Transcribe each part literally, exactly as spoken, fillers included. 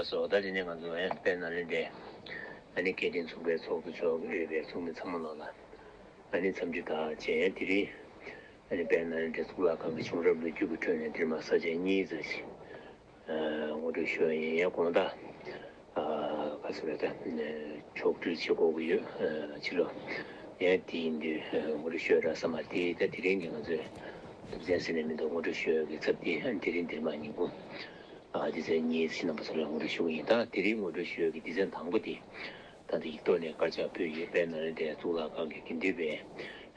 སོ། ད་དེ་ནས་ང་ཚོ་ཨེ་དཔལ་ནཱ་ལེནྡྲའི་ཨ་ནི་སྐད་འཕྲིན་ཚོགས་པའི་ཚོགས་གཙོ་མཆོག་གིས་དབུས་པའི་ཚོགས་མི་ཚང་མ་ལོག་ལ་ཨ་ནི་འཚམས་འདྲི་དང་བཅས། དེ་རིང་ཨ་ནི་དཔལ་ནཱ་ལེནྡྲའི་གཙུག་ལག་ཁང་གི་བྱུང་རབས་ལོ་རྒྱུས་ཀྱི་ཁྲོད་ནས་འདིར་མ་ས་བཅད་གཉིས་ཙམ་ཞིག་ཨ་ངོ་སྤྲོད་ཞུ་བ་ཡིན། ཡང་དགོང་དག་ཨ་ག་ཚོད་རེད། ད་ཕྱོགས་སྒྲིལ་བྱེད་དགོས་ཀྱི་ཡོད། ཨ་ཕྱི་ལོགས་ཡང་དེ་ཡིན་དུས་ཨ་ངོ་སྤྲོད་ཞུ་ཡ་རག་ས་མ་རེད། ད་དེ་རིང་གི་ང་ཚོའི་སློབ་ཚན་ཟེར་ནས་མི་འདུག་ངོ་སྤྲོད་ཞུ་ཡ་གི་ཚབ་དེ་ཨ་དེ་རིང་འདིར་མ་ཉིན་གུང་ཨ་སྡེ་ཚན་གཉིས་ཕྱི་རྣམ་པ་ཚོ་ལ་ངོ་སྤྲོད་ཞུ་གི་ཡིན། ད་དེ་རིང་ངོ་སྤྲོད་ཞུ་ཡ་གི་སྡེ་ཚན་དང་པོ་དེ། ད་ལྟ་ཡིག་ཐོག་ནས་དཀར་ཆག་ཕུལ་ཡོད། དཔལ་ནཱ་ལེནྡྲའི་གཙུག་ལག་ཁང་གི་དགེ་འདུན་པའི་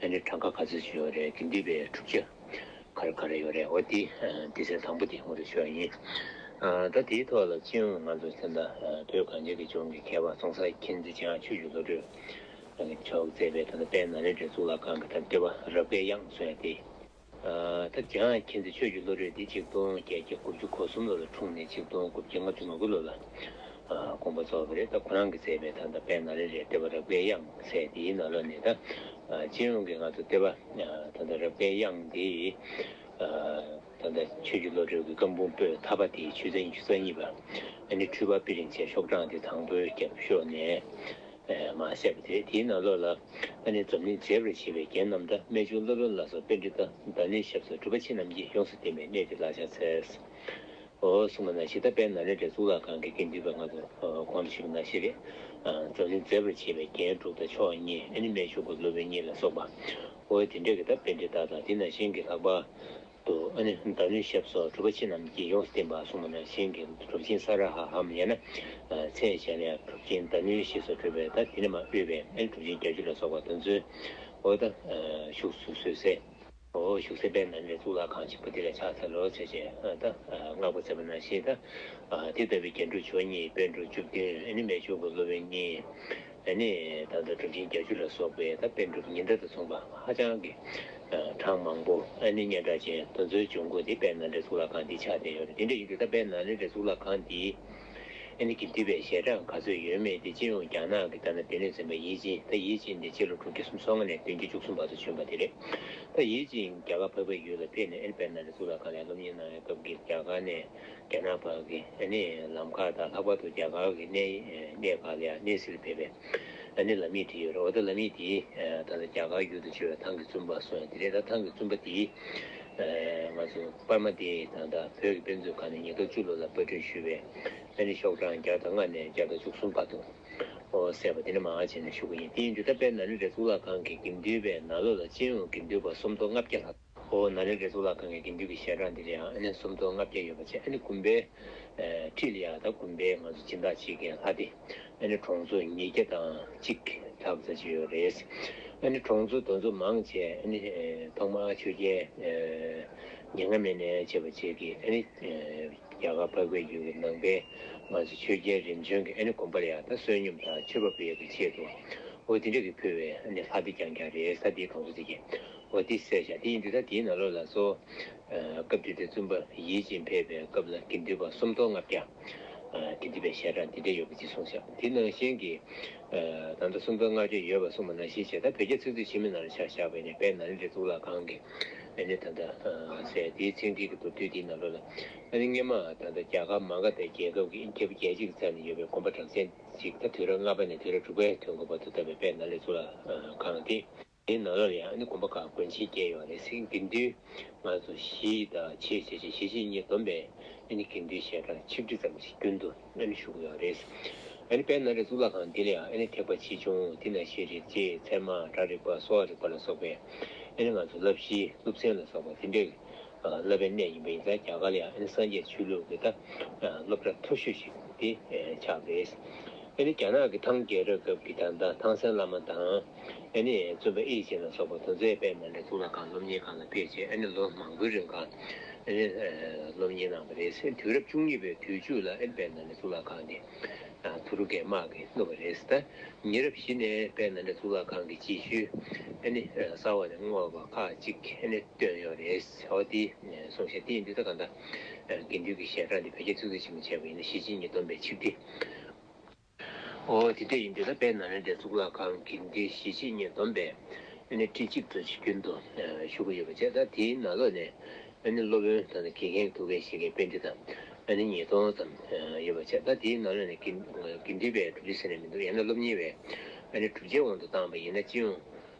ཨ་ནི་གྲངས་ཀ་ག་ཚོད་ཅིག་ཡོད་རེད། དགེ་འདུན་པའི་གྲུབ་ཆ་ག་རེ་ག་རེ་ཡོད་རེད། འོ་དེ་ཨ་སྡེ་ཚན་དང་པོ་དེ་ངོ་སྤྲོད་ཞུ་ཡ་ཡིན། ཨ་ད་དེའི་ཐོག་ལ་སྤྱི་ཡོངས་ང་ཚོ་ད་ལྟ་ཨ་བོད་གངས་ཅན་གྱི་ལྗོངས་ཀྱི་མཁས་པ་ཙོང་ཁ་མཁྱེན་བརྩེ་འཇམ་དབྱངས་ཆོས་ཀྱི་བློ་གྲོས་ཨ་མཆོག་མཛད་པའི་ད་ལྟ་དཔལ་ནཱ་ལེནྡྲའི་གཙུག་ལག་ཁང་གི་ད་ལྟ་ལྟེ་བ་རབ་དགའི་གཡང་ཟེར་ཡ་དེ། ཨ་ད་འཇམ་དབྱངས་མཁྱེན་བརྩེ་ཆོས་ཀྱི་བློ་གྲོས་འདི་ཆིག་སྟོང་བརྒྱད་བརྒྱ་དགུ་བཅུ་གོ་གསུམ་ལོ་ལ་འཁྲུངས་ནས་ཆིག་སྟོང་དགུ་བརྒྱ་ལྔ་བཅུ་ང་དགུ་ལོ་ལ་ཨ་དགོངས་པ་རྫོགས་པ་རེད། ད་ཁོ་རང་གིས་མཛད་པའི་ད་ལྟ་དཔལ་ནཱ་ལེནྡྲའི་ལྟེ་བ་རབ་དགའི་གཡང་ཟེར་དེའི་ནང་ལོགས་ནས་ད་ཨ་སྤྱི་ཡོངས་ཀྱི་ང་ཚོ་ལྟེ་བ་ཨ་ད་ལྟ་རབ་དགའི་གཡང་འདི་ཨ་ད་ལྟ་ཆོས་ཀྱི་བློ་གྲོས་ཀྱི་བཀའ་འབུམ་པོད་ཐ་པ་དེའི་ཆུ་ཚན་ཉི་ཤུ་རྩ་གཉིས་པ་ཨ་ནི་འཕྲུལ་པ་པི་ལིང་ཅན་ཤོག་གྲངས་དེ་དང་པོའི་རྒྱབ་ཤོག་ནས། ཨེ་མར་བཤད་པ་དེ་རེད། དེའི་ནང་ལོགས་ལ་ཨ་ནི་འཛམ་གླིང་མཛེས་པར་བྱེད་པའི་རྒྱན་རྣམས་དང་། རྨད་བྱུང་བློ་ལྡན་ལ་སོགས་པཎྜི་ཏ་དང་ནི་ཞབས་སོར་གྲུབ་པ་ཕྱི་རྣམས་ཀྱིས། ཡོངས་སུ་བསྟན་པའི་གནས་འདིར་ལག་ཕྱག་འཚལ། འོ་གསུངས་པ་ནང་བཞིན་ད་དཔལ་ནཱ་ལེནྡྲའི་གཙུག་ལག་ཁང་གི་དགེ་འདུན་པ་ང་ཚོ་ཨ་གོང་དུ་ཞུས་པ་ནང་བཞིན་རེད། ཨ་འཛམ་གླིང་མཛེས་པར་བྱེད་པའི་རྒྱན་དྲུག་དང་མཆོག་གཉིས། ཨ་ནི་རྨད་བྱུང་གི་སློབ་དཔོན་གཉིས་ལ་སོགས་པ། འོ་དེ་འདྲ་གི་ད་པཎྜི་ཏ་དང་དེ་ནང་བཞིན་གྱི་ལྷག་པར་དུ་ཨ་ནི་མདའ་བློན་ཞབས་སོར་གྲུབ་པ་ཕྱི་རྣམས་ཀྱིས། ཡོངས་སུ་བསྟན་པ་གསུངས་པ་ནང་བཞིན་གྱི་གྲུབ་ཆེན་ས་ར་ཧ་འམ་ཡང་ན་མཚན་གཞན་ལ་ཡང་གྲུབ་ཆེན་མདའ་བློན་ཞེས་སུ་གྲུབ་པའི་ད་དེ་ནས་མར་དབུས་པའི་ཨ་ནི་གྲུབ་ཆེན་བརྒྱད་ཅུ་ལ་སོགས་པ་དེ་ཚོའི་འོ་ད་བཞུགས་སུ་གསོལ་སའི་འོ་བཞུགས་སའི་དཔལ་ནཱ་ལེནྡྲའི་གཙུག་ལག་ཁང་ཆེན་པོ་དེ་ལ་ཕྱག་འཚལ་ལོ་ཟེར་བྱས་ད་བསྔགས་པ་མཛད་པ་ནང་བཞིན་ད་དེ་ལྟ་བུའི་རྒྱན་དྲུག་མཆོག་གཉིས་པཎ་གྲུབ་བཅུ་བདུན་ཨ་ནི་རྨད་བྱུང་གི་སློབ་དཔོན་གཉིས། ཨ་ནི་ད་ལྟ་གྲུབ་ཆེན་བརྒྱད་ཅུ་ལ་སོགས་པའི་ད་པཎ་གྲུབ་ཉི་ཟླ་དང་མཚུངས་པ་ཧ་ཅང་གི་གྲངས་མང་པོ་ཨ་ནི་སྙན་གྲགས་ཅན་དེ་ཚོའི་འབྱུང་ཁུངས་དེ་དཔལ་ནཱ་ལེནྡྲའི་གཙུག་ལག་ཁང་འདི་ཆགས་བསྡད་ཡོད་རེད། དེ་འདྲ་ཡིན་དུས་ད་དཔལ་ནཱ་ལེནྡྲའི་གཙུག་ལག་ཁང་འདི་ཨ་ནི་དགེ་འདུན་པའི་ཞལ་གྲངས་ག་ཚོད་ཡོད་མེད་དེ་སྤྱི་ཡོངས་རྒྱ་ནག་གི་ད་ལྟ་ལྡི་ལིར་འཛིན་པ་ཡེ་ཅིན། ད་ཡེ་ཅིན་འདི་སྤྱི་ལོ་དྲུག་བརྒྱ་སུམ་ཅུ་སོ་ལྔ་ནས་བདུན་བརྒྱ་བཅུ་གསུམ་བར་དུ་བྱོན་པ་དེ་རེད། ད་ཡེ་ཅིན་རྒྱ་གར་འཕགས་པའི་ཡུལ་ལ་ཕེབས་ནས་ཨ་ནི་དཔལ་ནཱ་ལེནྡྲའི་གཙུག་ལག་ཁང་ལ་སློབ་གཉེར་གནང་བའི་སྐབས་ཀྱི་རྒྱ་གར་ནས་རྒྱ་ནག་བར་གྱི་ཨ་ནི་ལམ་ཁ་དང་ལྷག་པར་དུ་རྒྱ་གར་གྱི་གནས་གནས་ཁག་ལ་ཡང་གནས་གཟིགས་ལ་ཕེབས་པའི་ཨ་ནི་ལམ་ཡིག་དེ་ཡོད་རེད། འོ་ད་ལམ་ཡིག་དེ་ད་ལྟ་རྒྱ་གར་ཡུལ་དུ་བྱོན་པའི་ཐང་གི་བཙུན་པ་སོགས་ཡང་དེ་རེད། ད་ཐང་གི་བཙུན་པ་དེ་ང་ཚོ་པར་མ་དེ་ད་ལྟ་བོད་ཀྱི་དཔེ་མཛོད་ཁང་ནས་ཉིས་སྟོང་བཅུ་ལོ་ལ་པར་སྐྲུན་ཞུས་པའི་ཨ་ནི་ཤོག་གྲངས་བརྒྱ་དང་ལྔ་ནས་བརྒྱ་དང་བཅུ་གསུམ་བར་དུ་ཨོ་གསལ་བ་དེ་ནས་མར་བྱས་ནས་ཞུ་གི་ཡིན། དེ་ཡིན་དུས་ད་དཔལ་ནཱ་ལེནྡྲའི་གཙུག་ལག་ཁང་གི་དགེ་འདུན་པའི་ནང་ལོགས་ལ་སྤྱི་ཡོངས་དགེ་འདུན་པ་སུམ་སྟོང་ལྔ་བརྒྱ་ལྷག་འོ་ནཱ་ལེནྡྲའི་གཙུག་ལག་ཁང་གི་དགེ་འདུན་གྱི་ཞལ་གྲངས་འདི་ལ་ཡང་ཨ་ནི་སུམ་སྟོང་ལྔ་བརྒྱ་ཡོད་པ་བྱས། ཨ་ནི་དགོན་པའི་ཨ་ཁྲི་ལ་ཡང་ད་དགོན་པའི་ང་ཚོ་སྦྱིན་བདག་བྱེད་མཁན་ལྷ་སྡེ་ཨ་ནི་གྲོང་ཚོ་ཉིས་བརྒྱ་དང་གཅིག་ལྷག་ཙམ་ཅིག་ཡོད་རེད། ཨ་ནི་གྲོང་ཚོ་དེ་ཚོ་མང་ཆེ་ཨ་ནི་ཨེ་ཐོག་མར་ཆོས་རྒྱལ་ཨེ་མྱ་ངན་མེད་ནས་བྱས་པ་བཅས་ཀྱི་ཨ་ནི་ཨེ་རྒྱ་གར་འཕགས་པའི་ཡུལ་གྱི་ནང་པའི་ང་ཚོ་ཆོས་རྒྱལ་རིམ་བྱོན་གྱི་ཨ་ནི་དགོན་པ་ལ་ཡང་ད་བསོད་སྙོམས་དང་མཆོད་པ་ཕུལ་ཡག་གི་ཆེད་དུ་འོ་དེ་འདྲ་གི་ཕུལ་བའི་ཨ་ནི་ལྷ་སྡེ་རྐྱང་རྐྱང་རེད། ས་དེའི་གྲོང་ཚོ་དེ་གི། འོ་དེ་གསལ་བཞག་དེ་ཡིན་དུས་ད་དེའི་ནང་ལོགས་ལ་སོ། ཨ་སྐབས་དེ་དུས་བཙུན་པ་ཡིད་ཅན་ཕེབས་པའི་སྐབས་ལ་དགེ་འདུན་པ་སུམ་སྟོང་ལྔ་བརྒྱ། ཨ་དགེ་འདུན་པའི་ཞལ་གྲངས་དེ་འདྲ་ཡོད་པ་ཅིག་གསུངས་བཞག་དེ་ནང་བཞིན་གྱི། ཨ་ད་ལྟ་སུམ་སྟོང་ལྔ་བརྒྱ་ཡོད་པ་གསུངས་པ་ནང་བཞིན་བྱས་ད་བོད་རྒྱ་ཚིག་མཛོད་ཆེན་མོའི་ནང་ལ་ཆ་བཞག་པ་ཡིན་ན་དཔལ་ནཱ་ལེནྡྲའི་གཙུག་ལག་ཁང་གི་ཨ་ནི་ད་ལྟ་ཨ་ཟེར་དེའི་ཚན་རིག་གི་མདོར་བསྡུས་དེའི་ནང་ལོགས་ལ་ཨ་ནི་སྔོན་མ་ད་ལྟ་རྒྱ་གར་མ་ག་དྷའི་རྒྱལ་ཁབ་ཀྱི་ཨ་ནི་རྒྱལ་པོ་རྒྱལ་བྱེད་ཀྱི་རྩ་ནས་ཡོད་པའི་དགོན་པ་གྲངས་ཅན་ཅིག་ད་དུས་རབས་ལྔ་པ་ནས་དུས་རབས་དྲུག་པའི་དུས་འགོ་བར་དུ་བཏབ་པའི་དཔལ་ནཱ་ལེནྡྲའི་གཙུག་ལག་ཁང་དེ། དེའི་ནང་ལོགས་ལ་ཡང་ཨ་ནི་དགོན་པ་ཁག་དགོན་ཆེན་བརྒྱད་ཡོད་རེད། སེང་དགེ་འདུན་ང་ཚོ་བཞི་དང་ཆེ་ཆེ་ཆེ་བཞི་བཅུ་ཉིས་བསྡོམས་པས་ཨ་ནི་དགེ་འདུན་ཞལ་གྲངས་ཆིག་ཁྲི་ཙམ་ཞིག་རྒྱུན་དུ་ཨ་ནི་བཞུགས་ཡོད་རེད། ཨ་ནི་དཔལ་ནཱ་ལེནྡྲའི་གཙུག་ལག་ཁང་འདི་ལ་ཡང་ཨ་ནི་ཐེག་པ་ཆེ་ཆུང་དེ་ནང་བཞིན་རིག་བྱེད་ཚད་མ་སྒྲ་རིག་པ་གསོ་བ་རིག་པ་ལ་སོགས་པའི་ཨ་ནི་ང་ཚོ་བསླབ་གཞིའི་སློབ་ཚན་ལ་སོགས་པ་དེ་འདྲའི་བསླབ་པའི་གནས་ཡིན་པ་ཡིན་ཙང་རྒྱ་གར་ལ་ཡང་ཨ་ནི་སངས་རྒྱས་ཆོས་ལུགས་ཀྱི་ད་སློབ་གྲྭ་མཐོ་ཤོས་ཤིག་དེ་ཆགས་རེད། ཨ་ནི་རྒྱ་ནག་གི་ཐང་རྒྱལ་རབས་སྐབས་ཀྱི་ད་ལྟ་ཐང་སན་བླ་མ་དང་ཨ་ནི་བཙུན་པ་ཨེ་ཅིན་ལ་སོགས་པ་དེ་ཚོས་དཔལ་ནཱ་ལེནྡྲའི་གཙུག་ལག་ཁང་སློབ་གཉེར་ཁང་ལ་ཕེབས་རྗེས་ཨ་ནི་ལོ་མང་པོའི་རིང་ག་ཨ་ནི་སློབ་གཉེར་གནང་བ་རེད། དུས་རབས་བཅུ་གཉིས་པའི་དུས་མཇུག་ལ་ཨ་ནི་དཔལ་ནཱ་ལེནྡྲའི་གཙུག་ལག་ཁང་དེ་ཐུ་རུ་ཀའི་དམག་གིས་བསྣུབས་པ་རེད། ད་ཉེ་རབས་བཞི་ནས་དཔལ་ནཱ་ལེནྡྲའི་གཙུག་ལག་ཁང་གི་རྗེས་ཤུལ་ཨ་ནི་གསར་བ་ནས་བསྔོགས་པ་ཁག་ཅིག་ཨ་ནི་བཏོན་ཡོད་རེད། འོ་དེ་གསུངས་བཞག་དེ་ཡིན་དུས་ད་གང་ལྟར་དགེ་འདུན་གྱི་ཞལ་གྲངས་དེ་བོད་རྒྱ་ཚིག་མཛོད་ཆེན་མོ་བྱས་པ་ཡིན་ན་བཞི་བཅུ་ཉིས་བསྡོམས་པས་ཆིག་ཁྲི། འོ་དེ་འདྲ་ཡིན་དུས་ད་དཔལ་ནཱ་ལེནྡྲའི་གཙུག་ལག་ཁང་དགེ་འདུན་བཞི་བཅུ་ཉིས་བསྡོམས་པས་ཨ་ནི་ཁྲི་གཅིག་ཙམ་ཞིག་རྒྱུན་དུ་བཞུགས་ཀྱི་ཡོད་པ་བྱས། ད་དེའི་ནང་ལོགས་ནས་ཨ་ནི་སློབ་དཔོན་དང་དགེ་རྒན་ཐུགས་འགན་བཞེས་མཁན་པཎྜི་ཏ་ ཨ་ནི་ཉིས་སྟོང་ཙམ་ཡོད་པ་བྱས། ད་དེའི་ནང་ལ་ནི་དགེ་དགེ་འདུན་པའི་སྒྲུབ་བྱེད་ཟེར་ནས་མི་འདུག་ཡང་ན་སློབ་གཉེར་བའི་ཨ་ནི་སྒྲུབ་བྱེད་དབང་དུ་བཏང་བ་ཡིན་ན། སྤྱི་ཡོངས་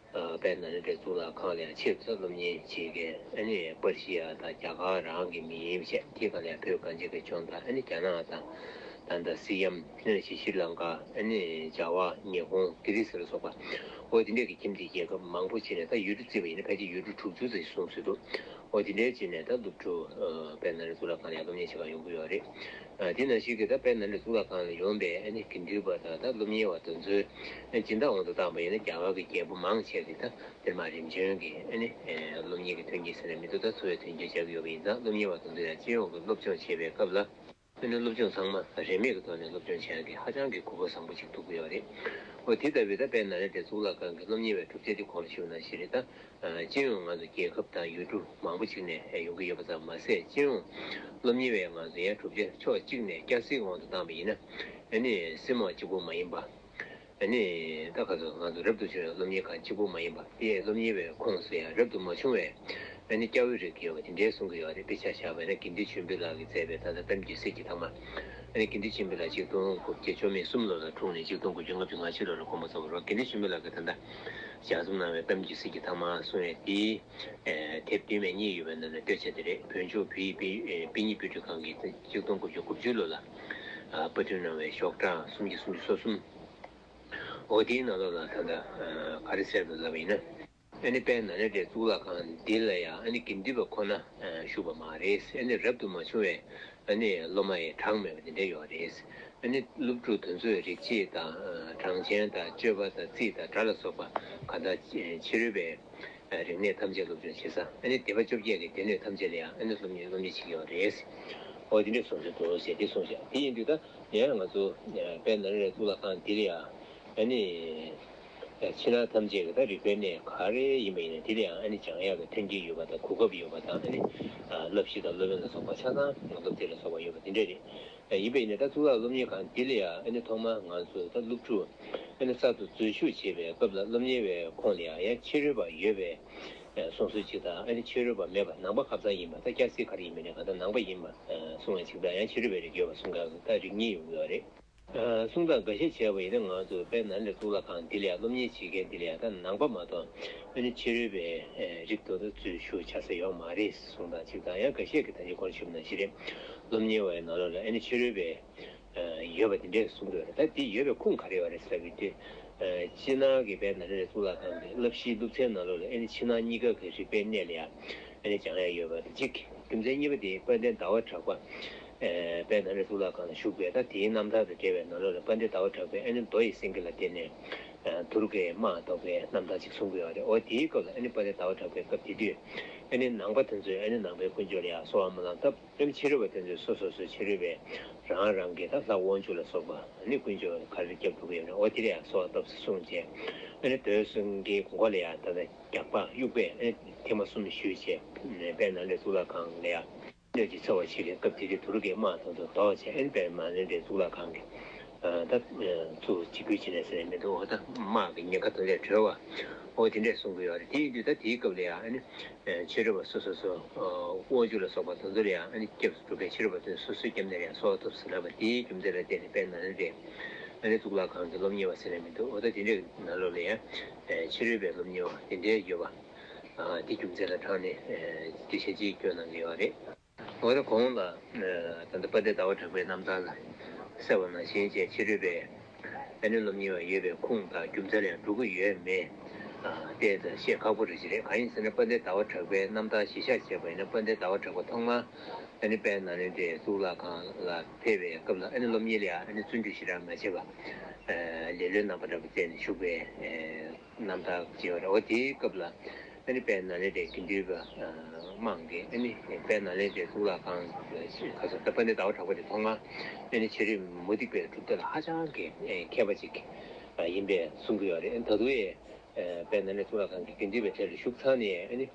དཔལ་ནཱ་ལེནྡྲའི་གཙུག་ལག་ཁང་ལ་ཡང་ཆེད་དུ་སློབ་གཉེར་བྱེད་མཁན་ཨ་ནི་པར་ཤི་ཡ་དང་རྒྱ་གར་རང་གི་མི་ཡིན་པ་བྱས། དེའི་སྒང་ལ་ཡང་བོད་གངས་ཅན་གྱི་ལྗོངས་དང་ཨ་ནི་རྒྱ་ནག་དང་། ད་ལྟ་སི་ཡམ་ཨ་ནི་ཤྲི་ལང་ཀ། ཨ་ནི་ཇ་ཝ། ཉི་ཧོང་། གྷི་རི་སི་ལ་སོགས་པ། འོ་དེ་འདྲས་ཀྱི་ཁྱིམ་མཚེས་རྒྱལ་ཁབ་མང་པོ་ཕྱིན་ནས། ད་ཡུལ་གྲུ་བརྩིས་པ་ཡིན་ན་ཕལ་ཆེར་ཡུལ་གྲུ་དྲུག་ཅུ་ཙམ་ཞིག་སོང་ཟིན་འདུག་འོ་དེ་འདྲས་ཕྱིན་ནས་ད་སློབ་ཕྲུག་དཔལ་ནཱ་ལེནྡྲ་གཙུག་ལག་ཁང་ལ་ཡང་སློབ་གཉེར་བྱེད་གར་ཡོང་གི་ཡོད་རེད། དེ་ནང་བཞིན་གྱི་ད་དཔལ་ནཱ་ལེནྡྲ་གཙུག་ལག་ཁང་ལ་ཡོང་པའི་ཨ་ནི་དགེ་འདུན་པ་དང་ད་སློབ་གཉེར་བ་དེ་ཚོའི་སྦྱིན་བདག་དབང་དུ་བཏང་པ་ཡིན་ན། རྒྱ་གར་གྱི་རྒྱལ་པོ་མང་ཆེ་གིས་ད་དེར་མ་རིམ་བྱོན་གྱི་ཨ་ནི་སློབ་གཉེར་གྱི་མཐུན་རྐྱེན་ཟེར་ནས་མི་འདུག་ད་འཚོ་བའི་མཐུན་རྐྱེན་སྦྱར་གྱི་ཡོད་པ་ཡིན་ཙང་། སློབ་གཉེར་བ་དེ་ཚོ་ཡང་སྤྱི་ཡོངས་ཀྱི་སློབ་སྦྱོང་བྱེད་པའི་སྐབས་ལ། དེ་ནི་སློབ་སྦྱོང་ཚང་མ་རིན་མེད་ཀྱི་ཐོག་ནས་སློབ་སྦྱོང་བྱེད་ཡག་གི་ཧ་ཅང་གི་གོ་སྐབས་བཟང་པོ་ཅིག་ཐུག་གི་ཡོད་རེད། འོ་དེ་ལྟ་བུའི་ད་དཔལ་ནཱ་ལེནྡྲའི་གཙུག་ལག་ཁང་གི་སློབ་གཉེར་བའི་གྲུབ་ཆ་དེ་གོང་ལ་ཞུས་པ་ནང་བཞིན་རེད། ད་སྤྱི་ཡོངས་ང་ཚོ་རྒྱལ་ཁབ་དང་ཡུལ་གྲུ་མང་པོ་ཅིག་ནས་ཡོང་གི་ཡོད་པ་ཙམ་མ་ཟད། སྤྱི་ཡོངས་སློབ་གཉེར་བའི་ང་ཚོ་ཡང་གྲུབ་ཆ་ཕྱོགས་གཅིག་ནས་སྐྱ་སེར་དབང་དུ་བཏང་པ་ཡིན་ན། ཨ་ནི་སེར་མོ་གཅིག་པོ་མ་ཡིན་པ། ཨ་ནི་ད་ག་ཚོད་ང་ཚོ་རབ་ཏུ་བྱུང་བའི་སློབ་གཉེར་ཁང་གཅིག་པོ་མ་ཡིན་པ། དེ་སློབ་གཉེར་བའི་ཁོངས་སུ་ཡང་རབ་ཏུ་མ་བྱུང་བའི་ཨ་ནི་སྐྱ་བོའི་རིགས་ཡོད་པ་དེ་འདྲའི་གསུང་གི་ཡོད་རེད། དཔེ་ཆ་བཞག་པ་ཡིན་ན་དགེ་འདུན་ཆོས་འཕེལ་ལགས་ཀྱིས་མཛད་པའི་ད་ལྟ་གཏམ་རྒྱུད་གསེར་གྱི་ཐང་མ། ཨ་ནི་དགེ་འདུན་ཆོས་འཕེལ་ལགས་ཆིག་སྟོང་དགུ་བརྒྱ་བཅུ་མེད་གསུམ་ལོ་ལ་འཁྲུངས་ནས། ཆིག་སྟོང་དགུ་བརྒྱ་ལྔ་བཅུ་ང་གཅིག་ལོ་ལ་དགོངས་པ་རྫོགས་པ་རེད། དགེ་འདུན་ཆོས་འཕེལ་ལགས་ཀྱིས་ད་ལྟ་ལྗགས་རྩོམ་གནང་བའི་གཏམ་རྒྱུད་གསེར་གྱི་ཐང་མ་གསུང་ཡས་དེའི་དེབ་བདུན་མའི་གཉིས་ཡོད་པའི་ནང་ནས་བསྟོད་བྱ་དེ་རེད། བོད་ལྗོངས་བོད་ཡིག་དཔེ་དཔེ་རྙིང་དཔེ་སྐྲུན་ཁང་གིས་ཆིག་སྟོང་དགུ་བརྒྱ་དགུ་བཅུ་ལོ་ལ་ཨ་པར་སྐྲུན་གནང་བའི་ཞོགས་གྲངས་སུམ་བརྒྱ་སུམ་ཅུ་སོ་གསུམ། འོ་དེའི་ནང་ལོགས་ལ་ད་ལྟ་ཨ་ག་རེ་གསལ་འདུག་ལབ་པ་ཡིན་ན། ཨ་ནི་དཔལ་ནཱ་ལེནྡྲའི་གཙུག་ལག་ཁང་འདི་ལ་ཡང་ཨ་ནི་དགེ་འདུན་པ་ཁོ་ན་ཨ་བཞུགས་པ་མ་རེད། ཨ་ནི་རབ་ཏུ་མ་བྱུང་བའི་ཨ་ནི་སློབ་མ་ཡི་གྲངས་མེད་པ་དེ་འདྲ་ཡོད་རེད། ཨ་ནི་སློབ་ཕྲུག་དེ་ཚོའི་རིགས་ཆད་དང་ཨ་གྲངས་ཅན་དང་སྤྱོད་པ་དང་རྩིས་དང་སྒྲ་ལ་སོགས་པ་གང་དག་ཕྱི་རོལ་པའི་རིག་གནས་ཐམས་ཅད་སློབ་སྦྱོང་བྱེད་ས། ཨ་ནི་སྡེ་པ་བཅོ་བརྒྱད་ཀྱི་སྡེ་སྣོད་ཐམས་ཅད་ལ་ཡང་ཨ་ནི་སློབ་གཉེར་སློབ་གཉེར་བྱེད་ཀྱི་ཡོད་རེད། འོ་དེ་འདྲས་གསུངས་ཡོད་འདུག་ཟེར་དེ་གསུངས་ཤག་དེ་ཡིན་དུས་ད་ཡང་ང་ཚོ་དཔལ་ནཱ་ལེནྡྲའི་གཙུག་ལག་ཁང་འདི་ལ་ཡང་ཨ་ནི་ཕྱི་ནང་ཐམས་ཅད་ཀྱི་ད་རིག་པའི་གནས་ག་རེ་ཡིན་པ་ཡིན་ན་དེ་ལ་ཡང་ཨ་ནི་སྦྱང་ཡག་གི་མཐུན་རྐྱེན་ཡོད་པ་དང་གོ་སྐབས་ཡོད་པ་དང་། ཨ་ནི་བསླབ་གཞི་དང་སློབ་དཔོན་ལ་སོགས་པ་ཆ་ཚང་སློབ་དེབ་ལ་སོགས་པ་ཡོད་པ་དེ་འདྲས་རེད། ཡིན་པ་ཡིན་ན་ད་གཙུག་ལག་སློབ་གཉེར་ཁང་འདི་ལ་ཡང་ཨ་ནི་ཐོག་མར་ང་ཚོ་ད་སློབ་ཕྲུག་ཨ་ནི་གསར་དུ་འཛུལ་ཞུགས་བྱེད་པའི་སྐབས་ལ་སློབ་གཉེར་བའི་ཁོངས་ལ་ཡང་ཡང་ཕྱི་རོལ་པ་ཡོད་པའི་གསུང་སྲོལ་ཅིག་དང་། ཨ་ནི་ཕྱི་རོལ་པ་མེད་པ་ནང་པ་ཁ་སང་ཡིན་པ། ད་སྐྱ་སེར་ག་རེ་ཡིན་མིན་ནས་གང་ལྟར་ནང་པ་ཡིན་པ་གསུང་བ་ཅིག་དང་། ཡང་ཕྱི་རོལ་པའི་རིགས་ཡོད་པ་གསུང་ག་ད་རིགས་གཉིས་ཡོང་གི་ཡོད་རེད། གསུང་སྟངས་འགའ་ཤས་བྱས་པ་ཡིན་ན་ང་ཚོ་དཔལ་ནཱ་ལེནྡྲ་གཙུག་ལག་ཁང་འདི་ལ་ཡང་སློབ་གཉེར་བྱེད་མཁན་འདི་ལ་ཡང་ད་ནང་པ་མ་གཏོགས་ཨ་ནི་ཕྱི་རོལ་པའི་རིགས་དེ་ཚོ་འཛུལ་ཞུགས་བྱ་ས་ཡོད་མ་རེད་གསུང་སྟངས་ཅིག་དང་། ཡང་འགའ་ཤས་ཀྱིས་ད་ཅི་གོང་ཞུས་པ་ནང་བཞིན་རེད། སློབ་གཉེར་བའི་ནང་ལོགས་ལ་ཨ་ནི་ཕྱི་རོལ་པའི་ཡོད་པ་དེ་འདྲས་གསུང་གི་ཡོད་རེད། ད་དེ་ཡོད་པའི་ཁུངས་ག་རེ་ཡོད་རེད་ཟེར་བའི་དུས། སྤྱིར་ནང་གི་དཔལ་ནཱ་ལེནྡྲ་གཙུག་ལག་ཁང་གི་བསླབ་གཞིའི་སློབ་ཚན་ནང་ལོགས་ལ་ཨ་ནི་ཕྱི་ནང་གཉིས་ཀ་གི་རིག་པའི་གནས་ལ་ཡང་ཨ་ནི་སྦྱང་ཡག་ཡོད་པ་དེ་གཅིག་རྒྱུ་མཚན་གཉིས་པ་དེ་དཔལ་ལྡན་ཟླ་བ་གྲགས་པ། དཔལ་ནཱ་ལེནྡྲ་གཙུག་ལག་ཁང་ལ་བཞུགས་པའི་ད་དེའི་རྣམ་ཐར་དང་འབྲེལ་བའི་ནང་ལོགས་ལ་དཔལ་ལྡན་ཟླ་བ་གྲགས་པས་ཨ་ནི་རྡོ་ཡི་སེང་གེ་ལ་བརྟེན་ནས་དུར་ཁའི་དམག་བཟློག་པའི་རྣམ་ཐར་ཅིག་གསུང་གི་ཡོད་རེད། འོ་དེའི་སྐབས་ལ་ཨ་ནི་དཔལ་ལྡན་ཟླ་བ་གྲགས་པའི་སྐབས་དེ་དུས་ཨ་ནི་ནང་པ་དེ་ཚོས་ཨ་ནི་ནང་པའི་དཀོན་མཆོག་ལ་ཡང་གསོལ་བ་སྨོན་ལམ་བཏབ། ཨ་ནི་ཕྱི་རོལ་པ་དེ་ཚོས་སོ་སོ་སོའི་ཕྱི་རོལ་པའི་རང་རང་གི་ད་ལྷ་དབང་ཕྱུག་ལ་སོགས་པ་ཨ་ནི་དཀོན་མཆོག་ག་རེ་སྐྱབས་སྒྲུབ་ཀྱི་ཡོད་ན། འོ་དེ་ལ་ཡང་གསོལ་བ་བཏབ་ཟེར་གསུངས་བྱས། ཨ་ནི་རྡོའི་སེང་གེའི་གོང་ཁ་ལ་ཡང་ད་ལྟ་རྒྱགས་པ་གཡུགས་པས་ཨ་ནི་ཐེངས་མ་གསུམ་གཞུས་བྱས། དཔལ་ནཱ་ལེནྡྲ་གཙུག་ལག་ཁང་ལ་ཡང་སྣོད་ཀྱི་ཚ་བ་ཆེ་བའི་སྐབས་དེ་དུས་དུར་ཁའི་དམག་དེ་ཚོ་བཟློག་བྱས། ཨ་ནི་དཔལ་ནཱ་ལེནྡྲའི་གཙུག་ལག་ཁང་གི་ད་ཚུར་འཇིགས་སྐུལ་བྱེད་ནས་ཟེར་ནས་མི་འདུག་འོ་ད་དམག་གི་ཉེན་ཁ་དེ་ལས་གྲོལ་བ། འོ་དེ་འདྲས་གསུང་གི་ཡོད་རེད། དེ་ཡིན་དུས་ད་དེའི་སྐབས་ལ་ཡང་ཨ་ནི་ཕྱི་རོལ་པ་སོ་སོ་སོ་དབང་ཕྱུག་ལ་སོགས་པ་དེ་ཚོ་ལ་ཡང་ཨ་ནི་སྐྱབས་སུ་འགྲོ་མཁན་ཕྱི་རོལ་པ་དེ་ཚོ་སོ་སོའི་སྐྱབས་གནས་ལ་ཡང་གསོལ་བ་བཏབ་ཟེར་ལབ་པ་དེའི་རྒྱུ་མཚན་ལ་བརྟེན་ནས་དཔལ་ནཱ་ལེནྡྲའི་ཨ་ནི་གཙུག་ལག་ཁང་གི་སློབ་གཉེར་བ་ཟེར་ནས་མི་འདུག་འོ་ད་དེ་འདྲའི་ནང་ལོགས་ལ་ཡང་ཕྱི་རོལ་པའི་སློབ་གཉེར་བ་དེ་འདྲའི་ཡོད་པ། དེ་རྒྱུ་མཚན་ལ་དྲངས་ནས་འགྲེལ་བཤད་ཅིག་སྐྱོན་གནང་གི་ཡོད་རེད། འོ་ད་གོང་ལ་ད་ལྟ་དཔལ་ལྡན་ཟླ་བ་གྲགས་པའི་རྣམ་ཐར་ལ་གསལ་བ་ནང་བཞིན་བྱས་ཕྱི་རོལ་པའི་ཨ་ནི་སློབ་གཉེར་བ་ཡོད་པའི་ཁུངས་དང་རྒྱུ་མཚན་ལ་འགྲོ་གི་ཡོད་མེད་བལྟས་ཙང་བཤད་ཁག་པོ་རེད་ཅེས་རེད། གང་ཡིན་ཟེར་ན་དཔལ་ལྡན་ཟླ་བ་གྲགས་པའི་རྣམ་ཐར་གཞི་བཞག་བྱས་པ་ཡིན་ན། དཔལ་ལྡན་ཟླ་བ་གྲགས་པ་ཐོག་མར་ཨ་ནི་དཔལ་ནཱ་ལེནྡྲའི་གཙུག་ལག་ཁང་ལ་ཕེབས་པའི་སྐབས་ལ་ཨ་ནི་སློབ་གཉེར་ལ་ཡང་ཨ་ནི་བརྩོན་འགྲུས་ཞེ་དྲག་མ་བྱས་པ། ལེ་ལོའི་རྣམ་པ་འདྲ་པོ་བསྩལ་ནས་བཞུགས་པའི་རྣམ་ཐར་ཅིག་ཡོད་རེད། འོ་དེའི་སྐབས་ལ་ཨ་ནི་དཔལ་ནཱ་ལེནྡྲའི་དགེ་འདུན་པ་དམངས་ཀྱིས་ཨ་ནི་དཔལ་ནཱ་ལེནྡྲའི་གཙུག་ལག་ཁང་གི་ཁ་སང་ད་དཔལ་ལྡན་ཟླ་བ་གྲགས་པ་དེ་ཐོག་མར་ཨ་ནི་ཕྱི་རོལ་མུ་སྟེགས་པའི་གྲུབ་མཐའ་ལ་ཧ་ཅང་གི་མཁས་པ་ཅིག་ཡིན་པས་གསུང་གི་ཡོད་རེད། ད་དུང་ཡང་དཔལ་ནཱ་ལེནྡྲ་གཙུག་ལག་ཁང་གི་དགེ་འདུན་པའི་གྲས་ལ་ཞུགས་ཚར་ནས་ཨ་ནི་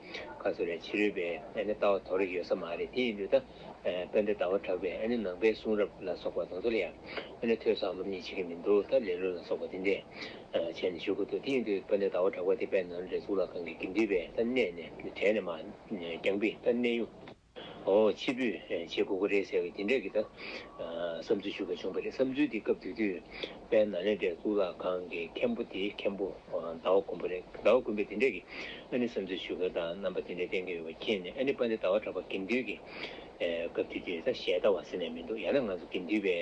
ཁ་སང་རེད་ཕྱི་རོལ་པའི་ཨ་ནི་ལྟ་བ་དོར་གྱི་ཡོད་ས་མ་རེད། དེ་ཡིན་དུས་ད་དཔལ་ལྡན་ཟླ་བ་གྲགས་པའི་ཨ་ནི་ནང་པའི་གསུང་རབ་ལ་སོགས་པ་དེ་ཚོ་ལ་ཡང་ཨ་ནི་ཐོས་བསམ་སློབ་གཉེར་བྱེད་ཀྱི་མི་འདུག་ད་ལེ་ལོ་ལ་སོགས་པ་དེ་འདྲས་བྱས་ནས་བཞུགས་ཀྱི་འདུག་དེ་ཡིན་དུས་དཔལ་ལྡན་ཟླ་བ་གྲགས་པ་དེ་དཔལ་ནཱ་ལེནྡྲ་གཙུག་ལག་ཁང་གི་དགེ་འདུན་པའི་ད་གནས་ནས་གྲས་ནས་མར་རྐྱང་པའི་ད་གནས་དབྱུང་ ཨོ་ཕྱི་འབུད་བྱེད་དགོས་ཀྱི་རེད་ཟེར་བའི་དེ་འདྲས་ཀྱི་ད་བསམ་ཚུལ་ཞུ་མཁན་བྱུང་བ་རེད། བསམ་ཚུལ་དེ་སྐབས་དེ་དུས་དཔལ་ནཱ་ལེནྡྲའི་གཙུག་ལག་ཁང་གི་མཁན་པོ་དེའི་མཁན་པོ་ཟླ་བ་མགོན་པོ་རེད། ཟླ་བ་མགོན་པོས་དེ་འདྲས་ཀྱི་ཨ་ནི་བསམ་ཚུལ་ཞུ་མཁན་དང་རྣམ་པ་དེ་འདྲས་བསྟན་གྱི་ཡོད་པ་མཁྱེན་ནས། ཨ་ནི་དཔལ་ལྡན་ཟླ་བ་གྲགས་པ་དགེ་འདུན་གྱི་སྐབས་དེ་དུས་ད་ཞལ་ལྟ་བ་ཟེར་ནས་མི་འདུག་ཡང་ན་ང་ཚོ་དགེ་འདུན་པའི་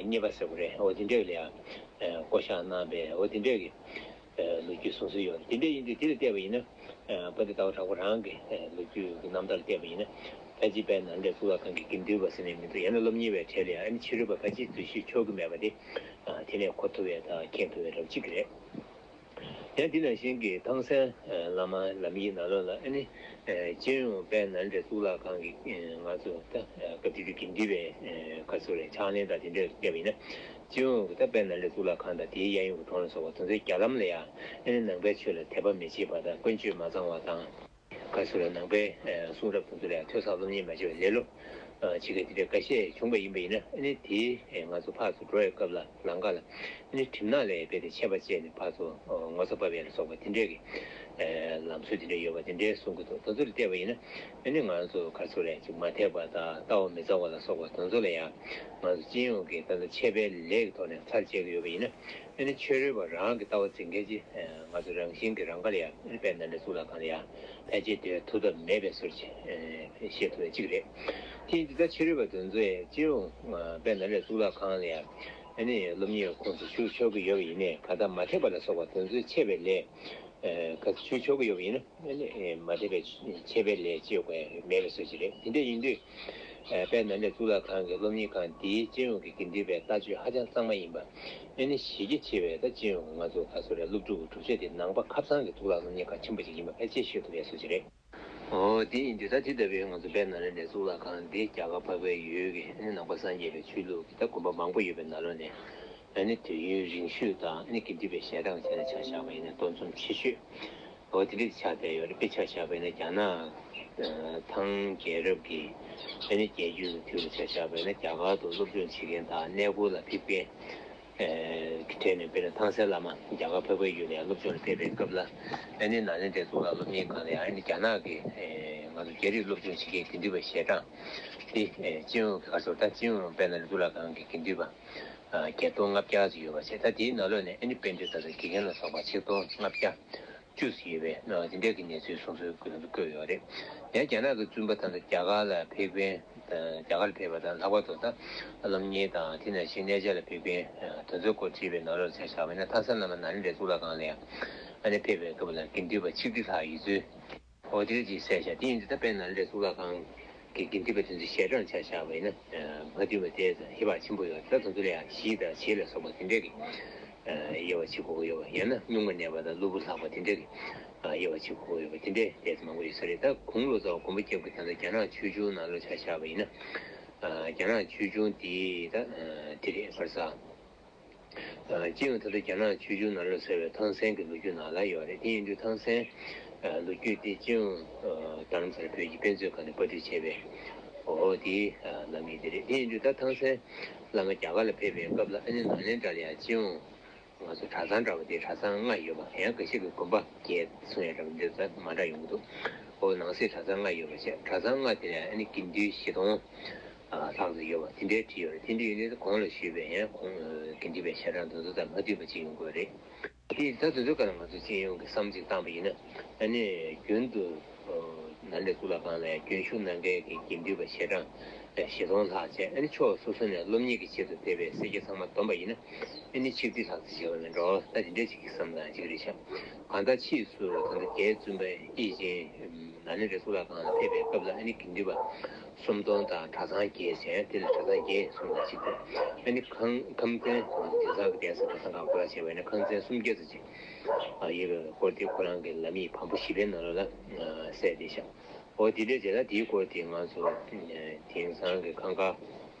གཉེར་པ་ཟེར་དགོས་རེད། འོ་དེ་འདྲས་ལ་ཡང་བསྐོ་བཞག་གནང་བའི་འོ་དེ་འདྲས་ཀྱི་ལོ་རྒྱུས་གསུང་སྲོལ་ཡོད་རེད། དེ་འདྲ་ཡིན་དུས་དེ་ལ་བལྟས་པ་ཡིན་ན། དཔལ་ལྡན་ཟླ་བ་གྲགས་པ་རང་གི་ལོ་རྒྱུས་ཀྱི་རྣམ་ཐར་ལ་བལྟས་པ་ཡིན་ན། ཕལ་ཆེར་དཔལ་ནཱ་ལེནྡྲའི་གཙུག་ལག་ཁང་གི་དགེ་འདུན་པ་ཟེར་ནས་མི་འདུག་ཡང་ན་སློབ་གཉེར་བའི་གྲས་ལ་ཡང་ཨ་ནི་ཕྱི་རོལ་པ་ཕལ་ཆེར་འཛུལ་ཞུགས་ཆོག་གི་མེད་པ་དེ་དེ་ནས་གོ་ཐུབ་པའི་དང་མཁྱེན་ཐུབ་པའི་འདྲ་པོ་གཅིག་རེད། ཡང་དེ་ནང་བཞིན་གྱི་ཐང་སན་བླ་མ་ལམ་ཡིག་ནང་ལོགས་ལ་ཨ་ནི་སྤྱི་ཡོངས་དཔལ་ནཱ་ལེནྡྲའི་གཙུག་ལག་ཁང་གི་ང་ཚོ་ད་སྐབས་དེ་དུས་དགེ་འདུན་པའི་ཁ་ཚུགས་རེད། ཕྱག་ལེན་དང་དེ་འདྲ་བལྟས་པ་ཡིན་ན། སྤྱི་ཡོངས་ཀྱི་ད་དཔལ་ནཱ་ལེནྡྲའི་གཙུག་ལག་ཁང་དང་དེའི་གཡས་གཡོན་གྱི་གྲོང་ལ་སོགས་པ་དེ་ཚོའི་རྒྱ་ལམ་ལ་ཡང་ཨ་ནི་ནང་པའི་ཆོས་ལ་དད་པ་མི་བྱེད་པ་དང་ཀུན་སྤྱོད་མ་གཙང་བ་དང་། ག་ཚོད་ལ་ནང་པའི་གསུང་རབ་དེ་ཚོ་ལ་ཡང་ཐོས་བསམ་སློབ་གཉེར་མ་བྱས་པའི་ལེ་ལོ་བྱེད་མཁན་དེ་འདྲ་འགའ་ཤས་བྱུང་བ་ཡིན་པ་ཡིན་ན། ཨ་ནི་དེའི་ང་ཚོ་ཕར་ཚུར་འགྲོ་བའི་སྐབས་ལ་ལམ་ཁ་ལ་ཨ་ནི་གྲིབ་ནག་ལས་རྦད་དེ་ཆད་པ་བཅད་ནས་ཕར་ཚུར་ངོ་ཚ་བབས་ཡ་ལ་སོགས་པ་དེ་འདྲས་ཀྱི་ལམ་སྲོལ་དེ་འདྲ་ཡོད་པ་དེ་འདྲས་གསུང་གི་འདུག་དེ་ཚོ་ལ་བལྟས་པ་ཡིན་ན། ཨ་ནི་ང་ཚོ་ག་ཚོད་རེད་ཅིག་མ་འཐད་པ་དང་ལྟ་བ་མི་གཙང་བ་ལ་སོགས་པ་དེ་ཚོ་ལ་ཡང་ང་ཚོ་སྤྱི་ཡོངས་ཀྱི་ད་ལྟ་ཆད་པའི་ལས་ཀྱི་ཐོག་ནས་ཚར་བཅད་ཀྱི་ཡོད་པ་ཡིན་ན། ཨ་ནི་ཕྱི་རོལ་པ་རང་གི་ལྟ་བ་འཛིན་མཁན་ཅིག་ང་ཚོ་རང་བཞིན་གྱི་རང་དགའ་ལ་ཡང་ཨ་ནི་དཔལ་ནཱ་ལེནྡྲའི་གཙུག་ལག་ཁང་ལ་ཡང་ཕལ་ཆེར་སྡོད་ཐུབ་ཐབས་མེད་པའི་བཟོ་ཞིག་བྱེད་ཐུབ་པ་ཅིག་རེད། དེ་ཡིན་དུས་ད་ཕྱི་རོལ་པ་དེ་ཚོས་སྤྱི་ཡོངས་དཔལ་ནཱ་ལེནྡྲའི་གཙུག་ལག་ཁང་ལ་ཡང་ཨ་ནི་སློབ་གཉེར་ཁོངས་སུ་ཞུགས་ཆོག་གི་ཡོད་པ་ཡིན་ནའི། གང་ལྟར་མ་འཐད་པ་ལ་སོགས་པ་དེ་ཚོའི་ཆད་པའི་ལས་ཁ་ཚུར་ཞུགས་ཆོག་གི་ཡོད་པ་ཡིན་ན། ཨ་ནི་མ་འཐད་པའི་ཆད་པའི་ལས་བྱེད་དགོས་མེད་པའི་བཟོ་ཞིག་རེད། དེ་འདྲ་ཡིན་དུས་དཔལ་ནཱ་ལེནྡྲའི་གཙུག་ལག་ཁང་གི་སློབ་གཉེར་ཁང་འདིའི་སྤྱི་ཡོངས་ཀྱི་དགེ་འདུན་པའི་ལྟ་སྤྱོད་ཧ་ཅང་གཙང་མ་ཡིན་པ། ཨ་ནི་གཞི་རྒྱ་ཆེ་བའི་ད་སྤྱི་ཡོངས་ང་ཚོ་ག་ཚོད་རེད། སློབ་ཕྲུག་གི་གྲུབ་ཆ་དེ་ནང་པ་ཁ་ཚང་གི་གཙུག་ལག་སློབ་གཉེར་ཁང་ཆེན་པོ་ཞིག་ཡིན་པ་ཕལ་ཆེར་ཤེས་ཐུབ་པའི་བཟོ་ཞིག་རེད། འོ་དེ་ཡིན་དུས་ད་དེ་ལྟ་བུའི་ང་ཚོ་དཔལ་ནཱ་ལེནྡྲའི་གཙུག་ལག་ཁང་འདི་རྒྱ་གར་འཕགས་པའི་ཡུལ་གྱི་ཨ་ནི་ནང་པ་སངས་རྒྱས་པའི་ཆོས་ལུགས་ཀྱི་ད་དགོན་པ་མང་པོ་ཡོད་པའི་ནང་ལོགས་ནས་ཨ་ནི་དུས་ཡུན་རིང་ཤོས་དང་ཨ་ནི་དགེ་འདུན་པའི་ཞལ་གྲངས་བྱས་ནས་ཆ་བཞག་པ་ཡིན་ན་སྟོང་མཚུངས་ཆེ་ཤོས། འོ་དེ་འདྲ་ཆགས་བསྡད་ཡོད་རེད། དཔེ་ཆ་བཞག་པ་ཡིན་ན་རྒྱ་ནག་ཐང་རྒྱལ་རབས་ཀྱི་ཨ་ནི་རྒྱལ་རྒྱུད་ཀྱི་དུས་ལ་ཆ་བཞག་པ་ཡིན་ན་རྒྱ་གར་དུ་སློབ་སྦྱོང་བྱེད་མཁན་དང་གནས་སྐོར་ལ་ཕེབས་མཁན། གྲས་ནས་དཔེར་ན་ཐང་སན་བླ་མ་རྒྱ་གར་འཕགས་པའི་ཡུལ་ལ་ཡང་སློབ་སྦྱོང་ལ་ཕེབས་པའི་སྐབས་ལ། ཨ་ནི་ནཱ་ལེནྡྲའི་གཙུག་ལག་སློབ་གཉེར་ཁང་ལ་ཡང་ཨ་ནི་རྒྱ་ནག་གི་ང་ཚོ་རྒྱ་རིགས་སློབ་སྦྱོང་བྱེད་མཁན་དགེ་འདུན་པའི་ཞལ་གྲངས་དེ་སྤྱི་ཡོངས་ཀྱི་ག་ཚོད་ད་སྤྱི་ཡོངས་དཔལ་ནཱ་ལེནྡྲ་གཙུག་ལག་ཁང་གི་དགེ་འདུན་པ་བརྒྱད་སྟོང་ལྔ་བརྒྱ་ཙམ་ཡོད་པ་བྱས། ད་དེའི་ནང་ལོགས་ནས་ཨ་ནི་པཎ་གྲུབ་དང་དགེ་རྒན་ལ་སོགས་པ་ཆིག་སྟོང་ལྔ་བརྒྱ་བཅུ་ཙམ་ཡོད་པའི་དེ་འདྲའི་གི་གནས་ཚུལ་གསུང་སྲོལ་བཀོད་ཡོད་རེད། ཡང་རྒྱ་ནག་གི་བཙུན་པ་དང་རྒྱ་གར་ལ་ཕེབས་མཁན། རྒྱ་གར་ཕེབས་པ་དང་ལྷག་པར་དུ་ད་སློབ་གཉེར་དང་དེ་ནང་བཞིན་གནས་མཇལ་ལ་ཕེབས་མཁན་དེ་ཚོའི་སྐོར་དྲིས་པའི་ནང་ལོགས་ཆ་བཞག་པ་ཡིན་ན་ཐང་སན་བླ་མ་ནཱ་ལེནྡྲའི་གཙུག་ལག་ཁང་ལ་ཡང་ཨ་ནི་ཕེབས་པའི་སྐབས་ལ་དགེ་འདུན་པ་ཆིག་ཁྲི་ལྷག་ཡོད་ཚུལ། འོ་དེ་ཅིག་གསལ་བཞག་དེ་ཡིན་དུས་ད་དཔལ་ནཱ་ལེནྡྲའི་གཙུག་ལག་ཁང་གི་དགེ་འདུན་པ་དེ་ཚོའི་ཞལ་གྲངས་ཆ་བཞག་པ་ཡིན་ན་མ་བསྡུས་པ་དེ་ཧེ་བག་ཆེན་པོ་ཡོད། ད་དེ་ཚོ་ལ་ཡང་གཞིས་དང་བྱེས་ལ་སོགས་པ་དེ་འདྲས་ཀྱི་དབྱེ་བ་ཕྱེ་དགོས་ཀྱི་ཡོད་པ། ཡང་ན་སྨྱུག་མ་ནད་པ་དང་གློ་བུར་ལྷག་པ་དེ་འདྲས་ཀྱི་དབྱེ་བ་ཕྱེ་དགོས་ཀྱི་ཡོད་པ་དེ་འདྲས་དེ་ཚོ་མང་པོ་ཡོད་ས་རེད། ད་གུང་ལོ་ཙཱ་བ་མགོན་པོ་སྐྱབས་ཀྱི་ད་ལྟ་རྒྱ་ནག་ཆོས་འབྱུང་ནང་ལོགས་ཆ་བཞག་པ་ཡིན་ན། རྒྱ་ནག་ཆོས་འབྱུང་དེ་ད་དེ་རེད། ག་རེ་ཟེར། སྤྱི་ཡོངས་ད་ལྟ་རྒྱ་ནག་ཆོས་འབྱུང་ནང་ལོགས་ཟེར་བའི་ཐང་སན་གྱི་ལོ་རྒྱུས་ནང་ལ་ཡོད་རེད། དེ་ཡིན་དུས་ཐང་སན་ལོ་རྒྱུས་དེ་སྤྱི་ཡོངས་རྡ་རམ་ས་ལ་བོད་ཀྱི་དཔེ་མཛོད་ཁང་ནས་པར་སྐྲུན་བྱས་པའི་འོ་དེའི་ལམ་ཡིག་དེ་རེད། དེ་ཡིན་དུས་ད་ཐང་སན་བླ་མ་རྒྱ་གར་ལ་ཕེབས་པའི་སྐབས་ལ་ཨ་ནི་ནཱ་ལེནྡྲ་ལ་ཡང་སྤྱི་ཡོངས་ང་ཚོ་གྲྭ་ཚང་འདྲ་བ་དེ་གྲྭ་ཚང་ལྔ་ཡོད་པ། ཡང་འགའ་ཤས་ཀྱི་དགོན་པ་བརྒྱད་གསུང་ཡ་འདྲ་བ་འདི་ཚོ་མ་འདྲ་ཡོང་གི་འདུག་འོ་ནང་གསེས་གྲྭ་ཚང་ལྔ་ཡོད་པ་བྱས། གྲྭ་ཚང་ལྔ་དེ་ལ་ཨ་ནི་དགེ་འདུན་བཞི་སྟོང་ལྷག་ཙམ་ཡོད་པ་དེ་འདྲའི་བྲིས་ཡོད་རེད། དེ་འདྲ་ཡིན་དུས་གོང་ལ་ཞུས་པའི་ཡང་གོང་དགེ་འདུན་པའི་ཞལ་གྲངས་དེ་ཚོ་དང་མ་མཐུན་པ་ཅིག་ཡོང་དགོས་རེད། དེ་ད་དེ་ཚོའི་སྐོར་ལ་ང་ཚོ་སྤྱི་ཡོངས་ཀྱི་བསམ་གཞིག་བཏང་པ་ཡིན་ན། ཨ་ནི་རྒྱུན་དུ་ནཱ་ལེནྡྲ་གཙུག་ལག་ཁང་ལ་རྒྱུན་ཞུགས་གནང་མཁན་གྱི་དགེ་འདུན་པ་ཞལ་གྲངས་བཞི་སྟོང་ལྷག་བྱས། ཨ་ནི་ཕྱོགས་སོ་སོ་ནས་སློབ་གཉེར་གྱི་ཆེད་དུ་ཕེབས་པའི་སེར་སྐྱ་ཚང་མ་བསྡོམས་པ་ཡིན་ན། ཨ་ནི་ཆིག་ཁྲི་ལྷག་ཙམ་ཞིག་ཡོད་པ་འདྲ་བོ། ད་དེ་འདྲ་ཞིག་གི་བསམ་བློ་ཅིག་རེད་ཤག་གང་ལྟར་ཕྱིས་སུ་ད་ལྟ་རྒྱའི་བཙུན་པ་དབྱིག་ཅན་ནཱ་ལེནྡྲའི་གཙུག་ལག་ཁང་ལ་ཕེབས་པའི་སྐབས་ལ་ཨ་ནི་དགེ་འདུན་པ་སུམ་སྟོང་དང་གྲྭ་ཚང་བརྒྱད་བྱས། དེ་ལ་གྲྭ་ཚང་བརྒྱད་གསུམ་དང་གཅིག་པ། ཨ་ནི་ཁང་ཁམས་ཚན་དེང་སང་གི་གདན་ས་གྲྭ་ཚང་ཁག་བགོ་བཤའ་བྱས་པ་ཡིན་ན་ཁང་ཚན་སུམ་བརྒྱ་ཙམ་ཅིག་ཡོད་པའི་སྐོར་དེ་ཁོ་རང་གི་ལམ་ཡིག་བམ་པོ་བཞི་པའི་ནང་ལོགས་ལ་གསལ་བསྡད་ཤག་འོ་དེ་འདྲ་བྱས་ན་དེའི་སྐོར་དེ་ང་ཚོ་དེང་སང་གི་ཁང་ཁ་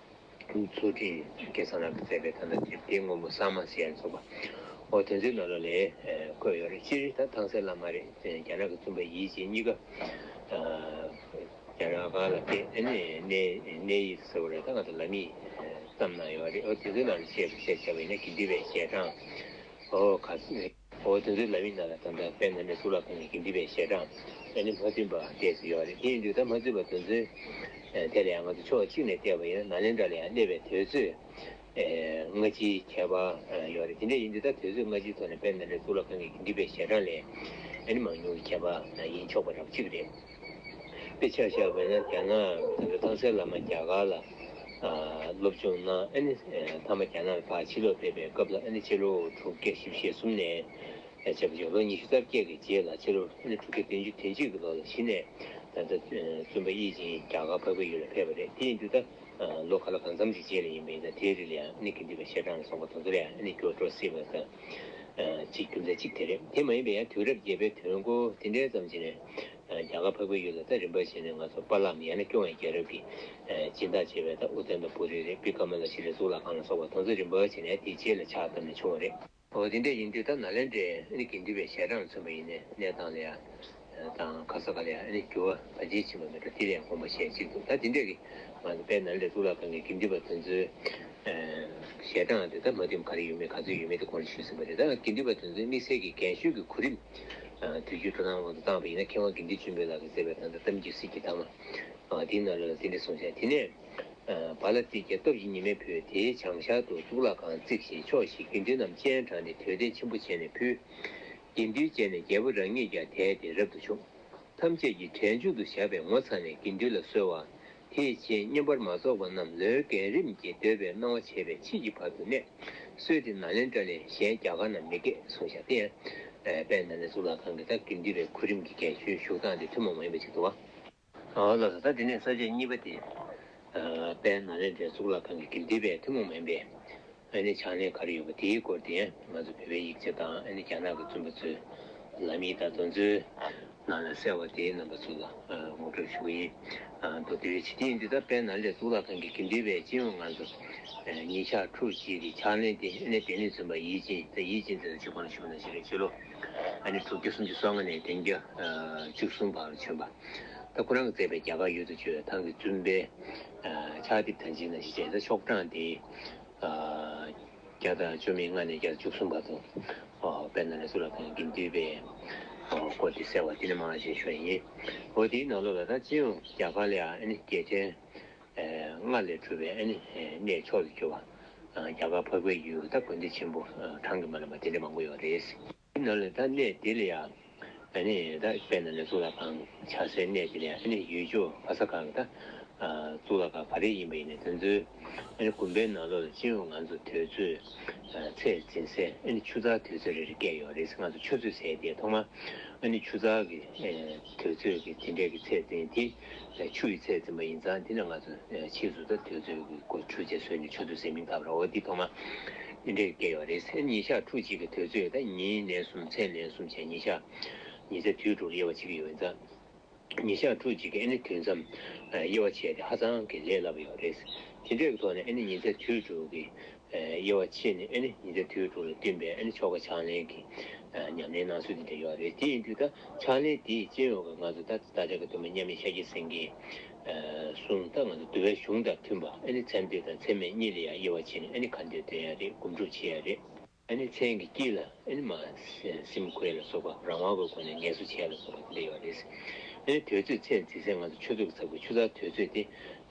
ཚུལ་ཁྲིམས་སྐལ་བཟང་ལགས་ཀྱིས་མཛད་པའི་ད་ལྟ་དེབ་ཐེར་སྔོན་པོ་གསར་མ་ཟེར་ཡ་ཚོགས་པ། འོ་དེ་ཚོའི་ནང་ལོགས་ལ་བཀོད་ཡོད་རེད། སྤྱིར་ད་ཐང་སན་བླ་མ་རེད། རྒྱ་ནག་གི་བཙུན་པ་དབྱིག་ཅན་གཉིས་ཀ་རྒྱ་གར་ལ་ཕེབས། ཨ་ནི་གནས་གནས་ཡིག་ཟེར་བ་རེད། ད་ང་ཚོ་ལམ་ཡིག་བརྩམས་གནང་ཡོད་རེད། འོ་དེ་ཚོའི་ནང་ལ་བཤད་པ་བཤད་བྱས་པ་ཡིན་ན་དགེ་འདུན་པའི་ཞལ་གྲངས། འོ་ག་ཚོད། འོ་དེ་ཚོའི་ལམ་ཡིག་ནང་ལ་ད་ལྟ་དཔལ་ནཱ་ལེནྡྲ་གཙུག་ལག་ཁང་གི་དགེ་འདུན་པའི་ཞལ་གྲངས། ཨ་ནི་མ་བཙུན་པ་བལྟས་སུ་ཡོད་རེད། དེ་ཡིན་དུས་ད་མ་བཙུན་པ་དེ་ཚོའི་དེ་ལ་ཡང་ང་ཚོ་ཕྱོགས་གཅིག་ནས་བལྟས་པ་ཡིན་ན་ནཱ་ལེནྡྲ་ལ་ཡང་གནས་པའི་དུས་ཚོད་སྔ་ཕྱིའི་ཁྱད་པར་ཡོད་རེད། དེ་འདྲ་ཡིན་དུས་ད་དུས་ཚོད་སྔ་ཕྱིའི་ཐོག་ནས་དཔལ་ནཱ་ལེནྡྲ་གཙུག་ལག་ཁང་གི་དགེ་འདུན་པའི་ཞལ་གྲངས་ལས་ཨ་ནི་མང་ཉུང་གི་ཁྱད་པར་ཡིན་ཆོག་པ་འདྲ་པོ་གཅིག་རེད། དཔེ་ཆ་བཞག་པ་ཡིན་ན་རྒྱ་ནག་ད་ལྟ་ཐང་སན་བླ་མ་རྒྱ་གར་ལ་སློབ་སྦྱོང་གནང་ཨ་ནི་མཐའ་མ་རྒྱ་ནག་ལ་ཕར་ཕྱིར་ལོག་ཕེབས་པའི་སྐབས་ལ་ཨ་ནི་ཕྱི་ལོ་དྲུག་བརྒྱ་བཞི་བཅུ་ཞེ་གསུམ་ནས། བྱས་པ་ཅིག་ལོ་ཉི་ཤུ་རྩ་བརྒྱད་ཀྱི་རྗེས་ལ་ཕྱི་ལོ་ཨ་ནི་དྲུག་བརྒྱ་བདུན་ཅུ་དོན་གཅིག་གི་ལོ་ལ་གཞི་ནས་ད་ལྟ་བཙུན་པ་དབྱིག་ཅན་རྒྱ་གར་འཕགས་པའི་ཡུལ་ལ་ཕེབས་པ་རེད། དེ་ཡིན་དུས་ད་ལོ་ག་ལ་གང་འཚམ་ཅིག་རྗེས་ལ་ཡིན་པ་ཡིན་ཙང་དེའི་རིང་ལ་ཡང་ཨ་ནི་དགེ་འདུན་པའི་ཞལ་གྲངས་ལ་སོགས་པ་དེ་ཚོ་ལ་ཡང་ཨ་ནི་འགྱུར་བ་འགྲོ་སྲིད་པ་དང་གཅིག་རྒྱུ་མཚན་གཅིག་དེ་རེད། དེ་མ་ཡིན་པའི་ཡང་དུས་རབས་བརྒྱད་པའི་དོན་འགོ་དེ་འདྲའི་ཙམ་ཅིག་ནས་རྒྱ་གར་འཕགས་པའི་ཡུལ་ལ་ད་རིམ་པ་བྱས་ནས་ང་ཚོ་པཱ་ལགས་ཡང་ན་སྐྱོང་བའི་རྒྱལ་རབས་ཀྱི་སྦྱིན་བདག་བྱས་པའི་ད་ཨུ་ཏནྟ་པུ་རི་རེད། བི་ཀ་མ་ལ་ཤི་ལའི་གཙུག་ལག་ཁང་ལ་སོགས་པ་དེ་ཚོ་རིམ་པ་བྱས་ནས་དེའི་རྗེས་ལ་ཕྱག་བཏབ་ནས་བྱུང་བ་རེད། འོ་དེ་འདྲ་ཡིན་དུས་ད་ནཱ་ལེནྡྲའི་ཨ་ནི་དགེ་འདུན་པའི་ཞལ་གྲངས་མཚོན་པ་ཡིན་ནའི་གནས་སྟངས་ལ་ཡང་དང་ག་ས་ག་ལ་ཡང་ཨ་ནི་འགྱུར་བ་ཕལ་ཆེར་ཕྱིན་པ་མེད་འགྲོ། དེ་ལ་ཡང་དགོངས་པ་བཞེས་གཅིག་འདུག་ད་དེ་འདྲ་གི་ང་ཚོ་དཔལ་ནཱ་ལེནྡྲ་གཙུག་ལག་ཁང་གི་དགེ་འདུན་པ་དེ་ཚོའི་ཞལ་གྲངས་དེ་ད་མ་བསྟུན་ག་རེ་ཡོད་མེད་ག་ཚོད་ཡོད་མེད་དེ་གོང་ལ་ཞུས་ཟིན་པ་རེད། ད་དགེ་འདུན་པ་དེ་ཚོའི་དམིགས་བསལ་གྱི་རྒན་ཤོས་ཀྱི་གོ་རིམ་དུས་རྒྱུན་འགྲོ་སྟངས་དབང་དུ་བཏང་བ་ཡིན་ན་མཁས་དབང་དགེ་འདུན་ཆོས་འཕེལ་ལགས་ཀྱིས་མཛད་པའི་ད་ལྟ་གཏམ་རྒྱུད་གཟིགས་ཀྱི་ཐ་མ་དེའི་ནང་ལ་དེ་འདྲ་གསུངས་བཞག་དེ་ནས། བ་ལ་ཏི་ཀྱ་སྟོབས་ཀྱིས་ཉི་མའི་ཕུལ། དེའི་བྱང་ཤར་དུ་གཙུག་ལག་ཁང་བརྩིགས་ཤིང་ཕྱོགས་བཞིའི་དགེ་འདུན་རྣམས་སྤྱན་དྲངས་ཏེ་དུས་སྟོན་ཆེན་པོ་བྱས་ནས་ཕུལ། དགེ་འདུན་བཅས་ནས་རྒྱལ་པོ་རང་ཉིད་ཀྱང་དེར་ཏེ་རབ་ཏུ་བྱུང་། ཐམས་ཅད་ཀྱིས་གྲལ་མཇུག་ཏུ་བཞག་པའི་ངོ་ཚ་ནས་དགེ་འདུན་ལ་གསོལ་བ། དེ་ཡི་རྗེས་བསྙེན་པར་མ་རྫོགས་པ་རྣམས་ལོའི་རྒན་རིམ་གྱིས་སྡོད་པའི་གནང་བ་བྱས་པས་ཕྱིས་ཀྱི་བར་དུ་གནས། སྲོལ་དེ་ནཱ་ལེནྡྲ་ལས་གཞན་རྒྱ་གར་ན་མི་སྐད་གསུངས་བཞག་དེ་ཡང་དཔལ་ནཱ་ལེནྡྲ་གཙུག་ལག་ཁང་གི་ད་དགེ་འདུན་པའི་གོ་རིམ་གྱི་རྒན་ཤོས་བཞུགས་སྟངས་དེ་ཐུན་མོང་མ་ཡིན་པ་ཞིག་འདུག་བ། ཨོ་ལགས་སོ། ད་དེ་ནས་ས་བཅད་གཉིས་པ་དེ། དཔལ་ནཱ་ལེནྡྲའི་གཙུག་ལག་ཁང་གི་དགེ་འདུན་པའི་ཐུན་མོང་མ་ཡིན་པའི་ཨ་ནི་ཕྱག་ལེན་ག་རེ་ཡོད་པ་དེའི་སྐོར་དེ་ང་ཚོ་བོད་པའི་ཡིག་ཆ་དང་ཨ་ནི་རྒྱ་ནག་གི་བཙུན་པ་ཚོའི་ལམ་ཡིག་དང་དེ་ཚོའི་ནང་ལ་གསལ་བ་དེའི་རྣམ་པ་ཚོ་ལ་ངོ་སྤྲོད་ཞུ་གི་ཡིན། མདོར་བསྡུས་བྱས་དེ་ཡིན་དུས་ད་དཔལ་ནཱ་ལེནྡྲའི་གཙུག་ལག་ཁང་གི་དགེ་འདུན་པའི་སྤྱི་ཡོངས་ང་ཚོ་ཉིན་ཞག་ཕྲུགས་གཅིག་གི་ཕྱག་ལེན་དེ་ཨ་ནི་དེ་ནས་བཙུན་པ་ཡིད་ཆེས་ད་ཡིད་ཆེས་ཚེ་ལ་ཆོས་སྒོ་ནས་ཞུ་ན་ཞིག་རེད། ཕྱི་ལོ་ཨ་ནི་དྲུག་བརྒྱ་སུམ་ཅུ་སོ་ལྔ་ནས་བདུན་བརྒྱ་བཅུ་གསུམ་བར་བྱོན་པ། ད་ཁོ་རང་གིས་མཛད་པའི་རྒྱ་གར་ཡུལ་དུ་བྱོན་ཐང་གི་བཙུན་པའི་ཕྱག་དེབ་དང་ཅིག་ན་ཞིག་བྱས་ད་ཤོག་གྲངས་དེ་བརྒྱ་དང་བཅུ་མེད་ལྔ་ནས་བརྒྱ་དང་བཅུ་གསུམ་བར་དུ་དཔལ་ནཱ་ལེནྡྲ་གཙུག་ལག་ཁང་གི་དགེ་འདུན་པའི་སྐོར་དེ་གསལ་བ་དེ་ནས་མར་ཞིག་ཞུ་ཡ་ཡིན། འོ་དེའི་ནང་ལོགས་ལ་ད་སྤྱི་ཡོངས་རྒྱ་གར་ལ་ཡང་ཨ་ནི་རྒྱལ་ཕྲན་ལྔ་ལས་གྲུབ་པའི་ཨ་ནི་གནས་མཆོག་ཏུ་གྱུར་པ། རྒྱ་གར་འཕགས་པའི་ཡུལ་ད་དགོན་སྡེ་ཆེན་པོ་གྲངས་ཀྱིས་མ་ལོན་པ་དེ་འདྲ་མང་པོ་ཡོད་རེད། དེ་ནང་ལས་ད་གནས་དེ་ལ་ཡང་ཨ་ནི་ད་དཔལ་ནཱ་ལེནྡྲ་གཙུག་ལག་ཁང་ཆགས་སའི་གནས་དེ་ལ་ཡང་ཨ་ནི་ཡུལ་ཕྱོགས་ག་ས་གང་གི་ད་གཙུག་ལག་ཁང་ག་རེ་ཡིན་པ་ཡིན་ནའི་དེ་ཚོའི་ཨ་ནི་དགོན་པའི་ནང་ལོགས་ལ་སྤྱི་ཡོངས་ང་ཚོ་དུས་ཚོད་ཚེས་འཛིན་སའི་ཨ་ནི་ཆུ་ཚགས་དུས་ཚོད་རེ་རེ་བཀལ་ཡོད་རེད། ང་ཚོ་ཆུ་ཚོད་ཟེར་དེ་ཐོག་མར་ཨ་ནི་ཆུ་ཚགས་ཀྱི་དུས་ཚོད་ཀྱི་དེ་འདྲས་ཀྱི་ཚེས་འཛིན་དེ་ཆུ་ཡི་ཚེས་འཛིན་པ་ཡིན་ཙང་དེ་ནས་ང་ཚོ་ཕྱིས་སུ་ད་དུས་ཚོད་ཀྱི་སྒོ་འཁྲུད་བྱས་བཟོས་ནས་ཆུ་ཚོད་ཟེར་མིང་བཏགས་པ་རེད། འོ་དེ་ཐོག་མར་དེ་འདྲས་བཀལ་ཡོད་རེད། ཨ་ནི་ཉིན་ཞག་ཕྲུགས་གཅིག་གི་དུས་ཚོད་ད་ཉིན་ལན་གསུམ་མཚན་ལན་གསུམ་བྱས་ཉིན་ཞག་ཉིན་མཚན་དུས་དྲུག་ལ་དབྱེ་བ་ཕྱེ་གི་ཡོད་པ་ཡིན་ཙང་། ཉིན་ཞག་ཕྲུགས་གཅིག་གི་ཨ་ནི་དུས་མཚམས་དབྱེ་བ་ཕྱེ་དེ་ཧ་ཅང་གི་ལས་སླ་པོ་ཡོད་རེད། དེ་འདྲའི་ཐོག་ནས་ཨ་ནི་ཉིན་མཚན་དུས་དྲུག་གི་དབྱེ་བ་ཕྱེ་ནས་ཨ་ནི་ཉིན་མཚན་དུས་དྲུག་ལ་བསྟུན་པའི་ཨ་ནི་ཆོ་ག་ཕྱག་ལེན་གྱི་ཉམས་ལེན་གནང་སྲོལ་དེ་འདྲ་ཡོད་རེད། དེ་ཡིན་དུས་ད་ཕྱག་ལེན་དེའི་སྤྱི་ཡོངས་ཀྱི་ང་ཚོ་ད་ལྟ་ཆ་གི་སྟོན་པ་མཉམ་མེད་ཤཱཀྱ་སེང་གེའི་གསུང་ད་ང་ཚོ་འདུལ་བའི་གཞུང་དང་མཐུན་པ་ཨ་ནི་མཚན་བསྟོད་དང་མཚན་སྨད་གཉིས་ལ་ཡང་དབྱེ་བ་ཕྱེ་ནས་ཨ་ནི་ཁ་འདོན་འདོན་ཡ་རེད། སྒོམ་སྒྲུབ་བྱེད་ཡ་རེད། ཨ་ནི་མཚན་གྱི་དཀྱིལ་ལ་ཨ་ནི་མ་སེམས་འཁོལ་ལ་སོགས་པ་རང་དབང་གི་སྒོ་ནས་ངལ་གསོ་བྱེད་ཡ་ལ་སོགས་པ་དེ་འདྲ་ཡོད་རེད། ཨ་ནི་དུས་ཚོད་ཚེས་འཛིན་སའི་ང་ཚོ་ཆུ་ཚོད་ཀྱི་ཚབ་ཀྱི་ཆུ་ཚོད་དུས་ཚོད་དེ་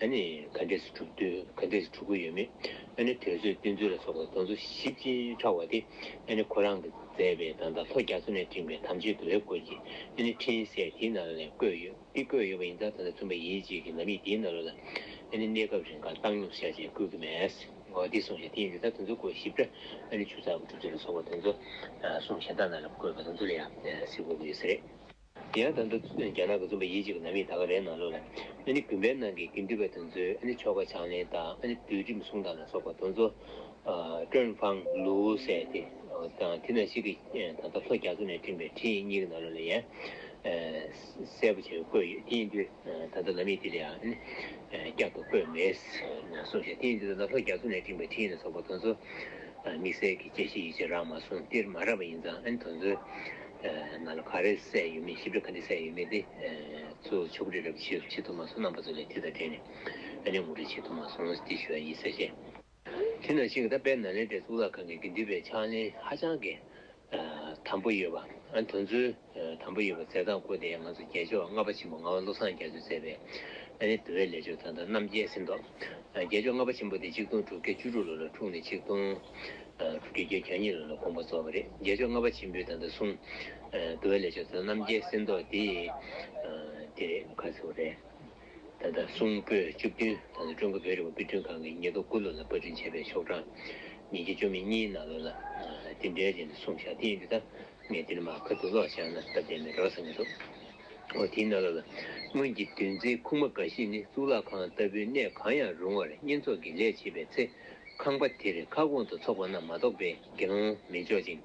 ཨ་ནི་ག་འདྲས་སུ་གྲུབ་དུས་ག་འདྲས་སུ་གྲུབ་ཀྱི་ཡོད་མེད་ཨ་ནི་དུས་ཚོད་བསྟན་ཚུལ་ལ་སོགས་པ་དེ་ཚོ་ཞིབ་ཅིང་ཕྲ་བ་དེ་ཨ་ནི་ཁོ་རང་གིས་མཛད་པའི་ད་ལྟ་ལྷོ་རྒྱ་མཚོ་ནས་འབྲིང་བའི་དམ་ཆོས་འདུལ་བའི་སྐོར་གྱི་ཨ་ནི་འཕྲིན་གསལ་དེའི་ནང་ལ་བཀོད་ཡོད། འདི་བཀོད་ཡོད་པ་ཡིན་ཙང་ད་ལྟ་བཙུན་པ་ཡིད་ཆེས་ཀྱི་ལམ་ཡིག་འདིའི་ནང་ལོགས་ལ་ཨ་ནི་གནས་སྐབས་རིང་གར་བཏང་སྙོམས་བྱས་བྱས་བཀོད་ཀྱི་མེད། འོ་འདི་གསུངས་ཤག་དེ་ཡིན་དུས་ད་དེ་ཚོ་སྐོར་ཞིབ་ཕྲ་ཨ་ནི་ཆུ་ཚགས་ཀྱི་གྲུབ་ཚུལ་ལ་སོགས་པ་དེ་ཚོ་གསུང་གཞན་དག་ནང་ལ་བཀོད་པ་དེ་ཚོ་ལ་ཡང་གཟིགས་དགོས་ཀྱི་ཡོད་ས་རེད། དེ་ཡང་ད་ལྟ་རྒྱ་ནག་གི་བཙུན་པ་ཡིད་ཆེས་ཀྱི་ལམ་ཡིག་ད་ག་རེའི་ནང་ལོགས་ལ་ཨ་ནི་དགོན་པའི་ནང་གི་དགེ་འདུན་པ་དེ་ཚོས་ཨ་ནི་ཆོ་ག་ཕྱག་ལེན་དང་ཨ་ནི་འདུལ་ཁྲིམས་སྲུང་སྟངས་ལ་སོགས་པ་དེ་ཚོ་ཀྲོན་ཧྥང་ལུའུ་ཟེར་ཏེ་དང་དེ་ནང་བཞིན་གྱི་ད་ལྟ་ལྷོ་རྒྱ་མཚོ་ནས་འབྲིང་བའི་འཕྲིན་ཡིག་གཉིས་ཀྱི་ནང་ལོགས་ལ་ཡང་གསལ་པོ་བྱས་བཀོད་ཡོད། དེ་ཡིན་དུས་ད་ལྟ་ལམ་ཡིག་དེ་ལ་ཡང་བསྐྱར་དུ་བཀོད་མེད་གསུངས་ཤག་དེ་ཡིན་དུས་ད་ལྟ་ལྷོ་རྒྱ་མཚོ་ནས་འབྲིང་བའི་འཕྲིན་ཡིག་ལ་སོགས་པ་དེ་ཚོ་དམིགས་བསལ་གྱི་དཔྱད་གཞི་ཡིད་ཆེས་རག་མ་སོང་། འདིར་མ་རག་པ་ཡིན་ཙང་ཨ་ནི་དེ་ཚོའི་ནང་ལ་ག་རེ་གསལ་ཡོད་མེད་ཞིབ་ཕྲ་ག་འདྲ་གསལ་ཡོད་མེད་དེ་ཚུར་ཕྱོགས་སྒྲིག་རབ་བྱེད་བྱེད་ཐུབ་མ་སོང་། རྣམ་པ་ཚོ་ལ་དེ་དང་འབྲེལ་ནས་ཨ་ནི་ངོ་སྤྲོད་བྱེད་ཐུབ་མ་སོང་དེ་ཞུ་ཡ་ཡིན་ཟེར་བཤད། དེ་ནང་བཞིན་གྱི་ད་དཔལ་ནཱ་ལེནྡྲའི་གཙུག་ལག་ཁང་གི་དགེ་འདུན་པའི་ཕྱག་ལེན་ཧ་ཅང་གི་ དམ་པོ་ཡོད་པ། ཨ་དེ་ཚོའི་དམ་པོ་ཡོད་པ་མཛད་སྟངས་སྐོར་དེ་ང་ཚོ་རྒྱལ་མཆོག་ལྔ་པ་ཆེན་པོ་ངག་དབང་བློ་བཟང་རྒྱ་མཚོས་མཛད་པའི་ཨ་ནི་འདུལ་བའི་ལས་ཆོག་ད་ལྟ་རྣམ་རྒྱལ་གསེར་མདོག་རྒྱལ་མཆོག་ལྔ་པ་ཆེན་པོ་དེ་ཆིག་སྟོང་དྲུག་བརྒྱ་བཅུ་དྲུག་ལོ་ལ་འཁྲུངས་ནས་ཆིག་སྟོང་དྲུག་བརྒྱ་བརྒྱད་ཅུ་གྱ་གཉིས་ལོ་ལ་དགོངས་པ་རྫོགས་པ་རེད། རྒྱལ་མཆོག་ལྔ་པ་ཆེན་པོའི་ད་ལྟ་གསུང་འདུལ་བའི་ལས་ཆོག་ད་ལྟ་རྣམ་རྒྱལ་གསེར་མདོག་དེ་དེ་རེད། ག་ཚོད་རེད། ད་ལྟ་གསུང་པོད་བཅུ་བདུན་ད་ལྟ་ཀྲུང་གོ་བོད་རིག་པ་དཔེ་སྐྲུན་ཁང་གིས་ཉིས་སྟོང་དགུ་ལོ་ལ་པར་སྐྲུན་བྱས་པའི་ཤོག་གྲངས་ཉིས་བརྒྱ་བཅུ་མེད་གཉིས་ནང་ལོགས་ལ་དེ་འདྲའི་རིགས་གསུངས་བཞག་དེ་ཡིན་དུས་ད་ངས་དེ་ནས་མར་ཁ་ཐུག་ཀློག་བཞག་ན་སྟབས་བདེ་མེད་འགྲོ་བསམ་གྱི་འདུག་འོ་དེའི་ནང་ལོགས་ལ། སྔོན་གྱི་འདུལ་འཛིན་ཁུངས་མ་འགའ་ཞིག་ནི་གཙུག་ལག་ཁང་ལྟ་བུའི་གནས་གང་ཡང་རུང་བར་བསྙེན་རྫོགས་ཀྱི་ལས་བྱེད་པའི་ཚེ། ཁང་པ་དེར་ཁ་སྐོང་དུ་ཚོགས་པ་རྣམས་མ་གཏོགས་པའི་དགེ་སློང་མི་འཇོག་ཅིང་།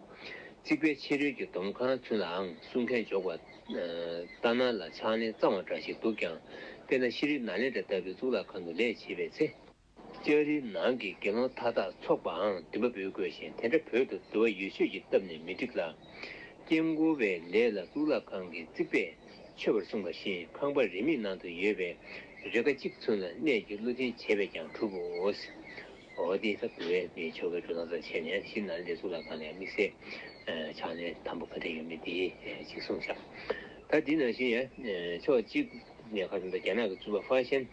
རྩིག་པའི་ཕྱི་རོལ་གྱི་འདོམ་ཁང་ཚུན་ལའང་གསུང་མཁན་འཇོག་པ། ལྟ་ན་ལ་ཕྱག་ལེན་གཙང་བ་འདྲ་ཞིག་འདུག་ཀྱང་། དཔེར་ན་ཤྲཱི་ནཱ་ལེནྡྲ་ལྟ་བུའི་གཙུག་ལག་ཁང་དུ་ལས་བྱེད་པའི་ཚེ། ལྕགས་རིའི་ནང་གི་དགེ་སློང་མཐའ་དག་ཚོགས་པའང་འདུན་པ་འབུལ་དགོས་ཤིང་དེ་འདྲ་འབུལ་དུ་འདུ་བ་ཡོད་ཚོད་ཀྱི་སྟབས་ནས་མི་འགྲིག་ལ། དཀྱིལ་འཁོར་བའི་ལས་ལ་གཙུག་ལག་ཁང་གི་རྩིག་པས་མཆོད་པར་གསུངས་པ་བཞིན་ཁང་པ་རིས་མེད་ནང་དུ་ཡོད་པའི་རེ་ཁ་གཅིག་ཚུན་ལ་གནས་ཀྱི་བློ་འཛིན་བྱས་པས་ཀྱང་གྲུབ་བོ། འོ་དེ་ད་དུ་བའི་མིའི་ཆོ་གའི་འགྲོ་སྟངས་ཙམ་བྱས་ནས་ཤྲཱི་ནཱ་ལེནྡྲའི་གཙུག་ལག་ཁང་ལ་ཡང་དམིགས་བསལ་ཕྱག་ལེན་དམ་པོ་ག་འདྲ་ཡོད་མེད་དེ་ཅིག་གསུངས་བཞག་ད་འདི་ནང་བཞིན་ཡང་ཕྱོགས་གཅིག་ནས་ཁ་སང་ད་རྒྱ་ནག་གི་བཙུན་པ་ཧྥ་ཤན།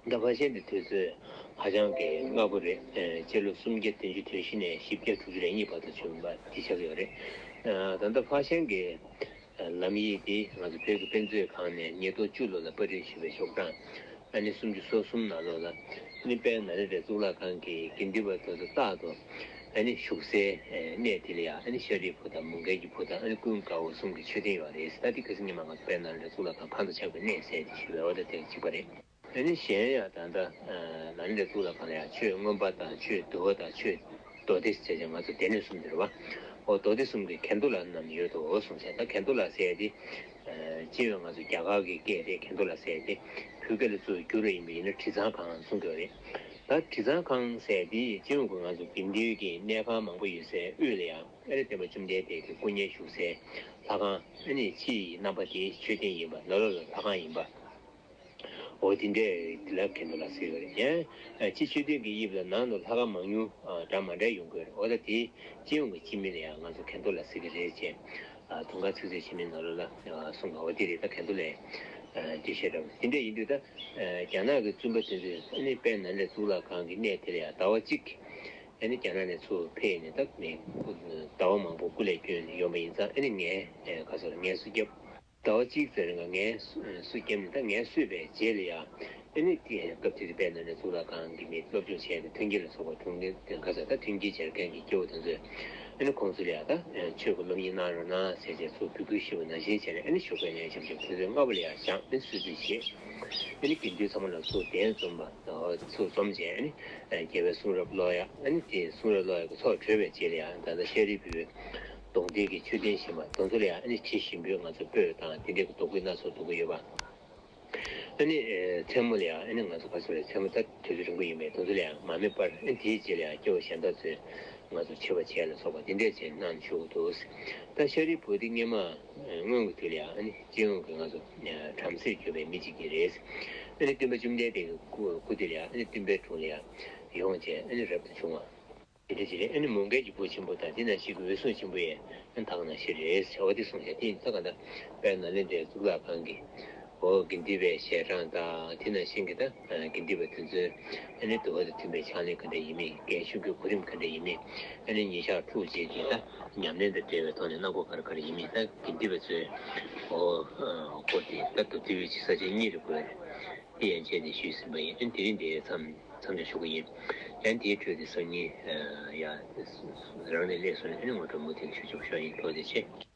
ད་ཧྥ་ཤན་དེ་དུས་ཚོད་ཧ་ཅང་གི་སྔ་པོ་རེད། ཨེ་སྤྱི་ལོ་སུམ་བརྒྱ་བདུན་ཅུ་དོན་བཞི་ནས་བཞི་བརྒྱ་དྲུག་ཅུ་རེ་གཉིས་བར་དུ་བྱུང་བ་དེ་ཆགས་ཡོད་རེད། ཨ་ད་ལྟ་ཧྥ་ཤན་གྱི་ལམ་ཡིག་དེ་ང་ཚོ་བོད་ཀྱི་དཔེ་མཛོད་ཁང་ནས་ཉིས་སྟོང་བཅུ་ལོ་ལ་པར་སྐྲུན་ཞུས་པའི་ཤོག་གྲངས་ཨ་ནི་སུམ་ཅུ་སོ་གསུམ་ནང་ལོགས་ལ་ཨ་ནི་དཔལ་ནཱ་ལེནྡྲའི་གཙུག་ལག་ཁང་གི་དགེ་འདུན་པ་དེ་ཚོ་རྟག་ཏུ་ཨ་ནི་བཞུགས་སའི་གནས་དེ་ལ་ཡང་ཨ་ནི་ཤཱ་རིའི་བུ་དང་མོའུ་འགལ་གྱི་བུ་དང་ཨ་ནི་ཀུན་དགའ་བོ་གསུམ་གྱི་མཆོད་རྟེན་ཡོད་རེད། ད་དེ་ཁ་སང་ཉི་མ་ང་ཚོ་དཔལ་ནཱ་ལེནྡྲའི་གཙུག་ལག་ཁང་ཕང་དུ་ཆགས་པའི་གནས་ཟེར་ཏེ་ཞུས་པའི་འོ་ད་དེ་གཅིག་པ་རེད། དེ་ནས་གཞན་ཡང་ད་ལྟ་ནཱ་ལེནྡྲའི་གཙུག་ལག་ཁང་ལ་ཡང་ཆོས་མངོན་པ་དང་ཆོས་འདུལ་བ་དང་ཆོས་མདོ་སྡེ་ཟེར་ཅིང་ང་ཚོ་སྡེ་སྣོད་གསུམ་དེ་རེད་བ། འོ་མདོ་སྡེ་གསུམ་གྱི་གན་དྷོ་ལ་རྣམས་ཡོད་དོ་གསུངས་ཟེར། ད་གན་དྷོ་ལ་ཟེར་ཏེ་སྤྱི་ཡོངས་ང་ཚོ་རྒྱ་གར་གྱི་སྐད་རེད། གན་དྷོ་ལ་ཟེར་ཏེ་བོད་སྐད་ལ་ཚུར་བསྒྱུར་བ་ཡིན་པ་ཡིན་ན་དྲི་གཙང་ཁང་གསུང་གི་རེད། ད་དྲི་གཙང་ཁང་ཟེར་ཏེ་སྤྱི་ཡོངས་ཀྱི་ང་ཚོ་དགེ་འདུན་གྱི་གནས་ཁང་མང་པོ་ཡོད་སའི་དབུས་ལ་ཡང་ཨ་རེ་སྟོན་པ་བཅོམ་ལྡན་འདས་ཀྱི་སྐུ་བརྙན་བཞུགས་སའི་ལྷ་ཁང་ཨ་ནི་ཕྱི་ཡི་རྣམ་པ་དེའི་མཆོད་རྟེན་ཡིན་པ་ནང་ལོགས་ལ་ལྷ་ཁང་ཡིན་པ། འོ་དེ་འདྲས་དེ་ལ་གན་དྷོ་ལ་ཟེར་བ་རེད། ཡང་ཕྱི་མཆོད་རྟེན་གྱི་དབྱིབས་ལ་ནང་དུ་ལྷ་ཁང་མང་ཉུང་འདྲ་མ་འདྲ་ཡོང་གི་རེད། འོ་ད་དེ་སྤྱི་ཡོངས་ཀྱི་སྤྱི་མིང་ལ་ཡང་ང་ཚོ་གན་དྷོ་ལ་ཟེར་གི་རེད་ཅེས་དུང་དཀར་ཚིག་མཛོད་ཆེན་མོའི་ནང་ལོགས་ལ་གསུངས་པ། འོ་དེ་རེད། ད་གན་དྷོ་ལ་འགྲེལ་བཤད་འདྲ་བ་དེ་འདྲས་ཡིན་དུས་ད་རྒྱ་ནག་གི་བཙུན་པ་དེ་ཚོས་ཨ་ནི་དཔལ་ནཱ་ལེནྡྲ་གཙུག་ལག་ཁང་གི་གནས་དེ་ལ་ཡང་ཟླ་བ་གཅིག་ཨ་ནི་རྒྱ་ནག་ནས་ཚུར་ཕེབས་ནས་ད་ནི་ཟླ་བ་མང་པོ་སྐུ་ལས་བསྐྱོན་ནས་ཡོང་པ་ཡིན་ཙང་ཨ་ནི་ངས་ཁ་སང་ངལ་གསོ་བརྒྱབ། ཟླ་བ་གཅིག་ཙམ་རིང་ལ་ངལ་གསོ་བརྒྱབ་ནས་ད་ངལ་གསོས་པའི་རྗེས་ལ་ཡང་ཨ་ནི་དེ་སྐབས་དེ་དུས་དཔལ་ནཱ་ལེནྡྲ་གཙུག་ལག་ཁང་གི་མི་སློབ་སྦྱོང་བྱས་ཏེ་མཐུན་རྐྱེན་ལ་སོགས་པ་དྲུང་ནས་ཁ་སང་ད་མཐུན་རྐྱེན་སྦྱར་མཁན་གྱི་སྐྱེ་བོ་དེ་ཚོས་ཨ་ནི་ཁོང་ཚོ་ལ་ཡང་ད་ཆོས་ཀྱི་སློབ་གཉེར་གནང་རོགས་གནང་ཟེར་བྱས་ཚུར་འབོད་སྐུལ་ཞུས་པ་ནང་བཞིན་བྱས་ནས་ཨ་ནི་ཞོགས་པའི་ལན་ཆབ་ཆབ་དུས་ཚོད་ལྔ་པ་ལ་ཡང་བཞེངས་ནས་གསོལ་ཚིགས་བཞེས། ཨ་ནི་དགེ་འདུན་ཚང་མ་ལ་ཚུར་གདན་འཛོམས་པ་ཚུར་འཛོམས་བྱས་ཨ་ནི་རྒྱལ་བའི་གསུང་རབ་ཀློག་ཡ། ཨ་ནི་དེ་གསུང་རབ་ཀློག་ཡ་གི་ཚོགས་གྲོལ་བའི་རྗེས་ལ་ཡང་ད་ལྟ་ཤཱ་རིའི་བུས་གདོང་འདྲེན་གྱི་མཆོད་རྟེན་བཞེངས་པ་དེ་ཚོ་ལ་ཡང་ཨ་ནི་དྲི་ཞིམ་པོའི་ང་ཚོ་སྤོས་དང་དེ་འདྲའི་གི་བདུག་སྤོས་སྣ་ཚོགས་བདུག་གི་ཡོད་པ། ཨ་ནི་མཚན་མོ་ལ་ཡང་ཨ་ནི་ང་ཚོ་ག་ཚོད་རེད། མཚན་མོ་ད་དུས་ཚོད་རིང་པོ་ཡིན་པས་དེ་ཚོ་ལ་ཡང་མར་མེ་སྤར། ཨ་ནི་དེའི་རྗེས་ལ་ཡང་སྐྱེ་བོ་གཞན་དག་ཚོས་ང་ཚོ་མཆོད་པ་བྱས་ལ་སོགས་པ་དེ་འདྲས་བྱས་གནང་བཞུགས་འདུག་ད་ཤཱ་རིའི་བུ་དེ་སྔོན་མ་སྔོན་གྱི་དུས་ལ་ཡང་ཨ་ནི་སྤྱི་ཡོངས་ཀྱི་ང་ཚོ་བྲམ་ཟེར་གྱུར་པའི་མི་གཅིག་ཀྱང་རེད། ཨ་ནི་སྟོན་པ་བཅོམ་ལྡན་འདས་ཀྱི་སྐུ་སྐུ་དེ་ལ་ཡང་ཨ་ནི་སྟོན་པའི་དྲུང་ལ་ཡང་ཡོང་བྱས་ཨ་ནི་རབ་ཏུ་བྱུང་བ། དེ་འདྲ་ཅིག་རེད། ཨ་ནི་མོའུ་འགལ་གྱི་བུ་ཆེན་པོ་དང་དེ་ནང་བཞིན་གྱི་འོད་སྲུང་ཆེན་པོ་ཡང་ཨ་ནི་ད་ག་ནང་བཞིན་རེད་ཟེར་བ་དེ་གསུངས་ཤག་དེ་ཡིན་ད་ག་ད་དཔལ་ནཱ་ལེནྡྲའི་གཙུག་ལག་ཁང་གི་འོ་དགེ་འདུན་པའི་ཞལ་གྲངས་དང་དེ་ནང་བཞིན་གྱི་ད་དགེ་འདུན་པ་དེ་ཚོའི་ཨ་ནི་འདུལ་བ་དང་མཐུན་པའི་ཕྱག་ལེན་ག་འདྲ་ཡིན་མིན། རྒན་གཞོན་གྱི་གོ་རིམ་ག་འདྲ་ཡིན་མིན། ཨ་ནི་ཉིན་ཞག་དྲུག་རྗེས་ཀྱི་ད་ཉམས་ལེན་དང་འབྲེལ་བའི་ཐོག་ནས་གནང་སྒོ་ག་རེ་ག་རེ་ཡིན་མིན། ད་དགེ་འདུན་པ་ཚོའི་འོ་སྐོར་དེ་ད་མདོ་དེ་བའི་ཆེ་ས་ཆ་གཉིས་རེ་བགོས་རེད། དེ་ཡན་ཆད་དེ་ཞུས་ཟིན་པ་ཡིན། ཨ་ནི་དེ་རིང་འདིར་མཚམས་མཚམས་འཇོག་ཞུ་གི་ཡིན། ཨ་ནི་དེའི་འཕྲོས་དེ་སང་ཉིན་ཡ་རང་ནས་སླེབས་སོང་ནས་ཨ་ནི་ངོ་སྤྲོད་མུ་མཐུད་ཞུ་ཆོག་ཤོག་ཡིན། ཐུགས་རྗེ་ཆེ།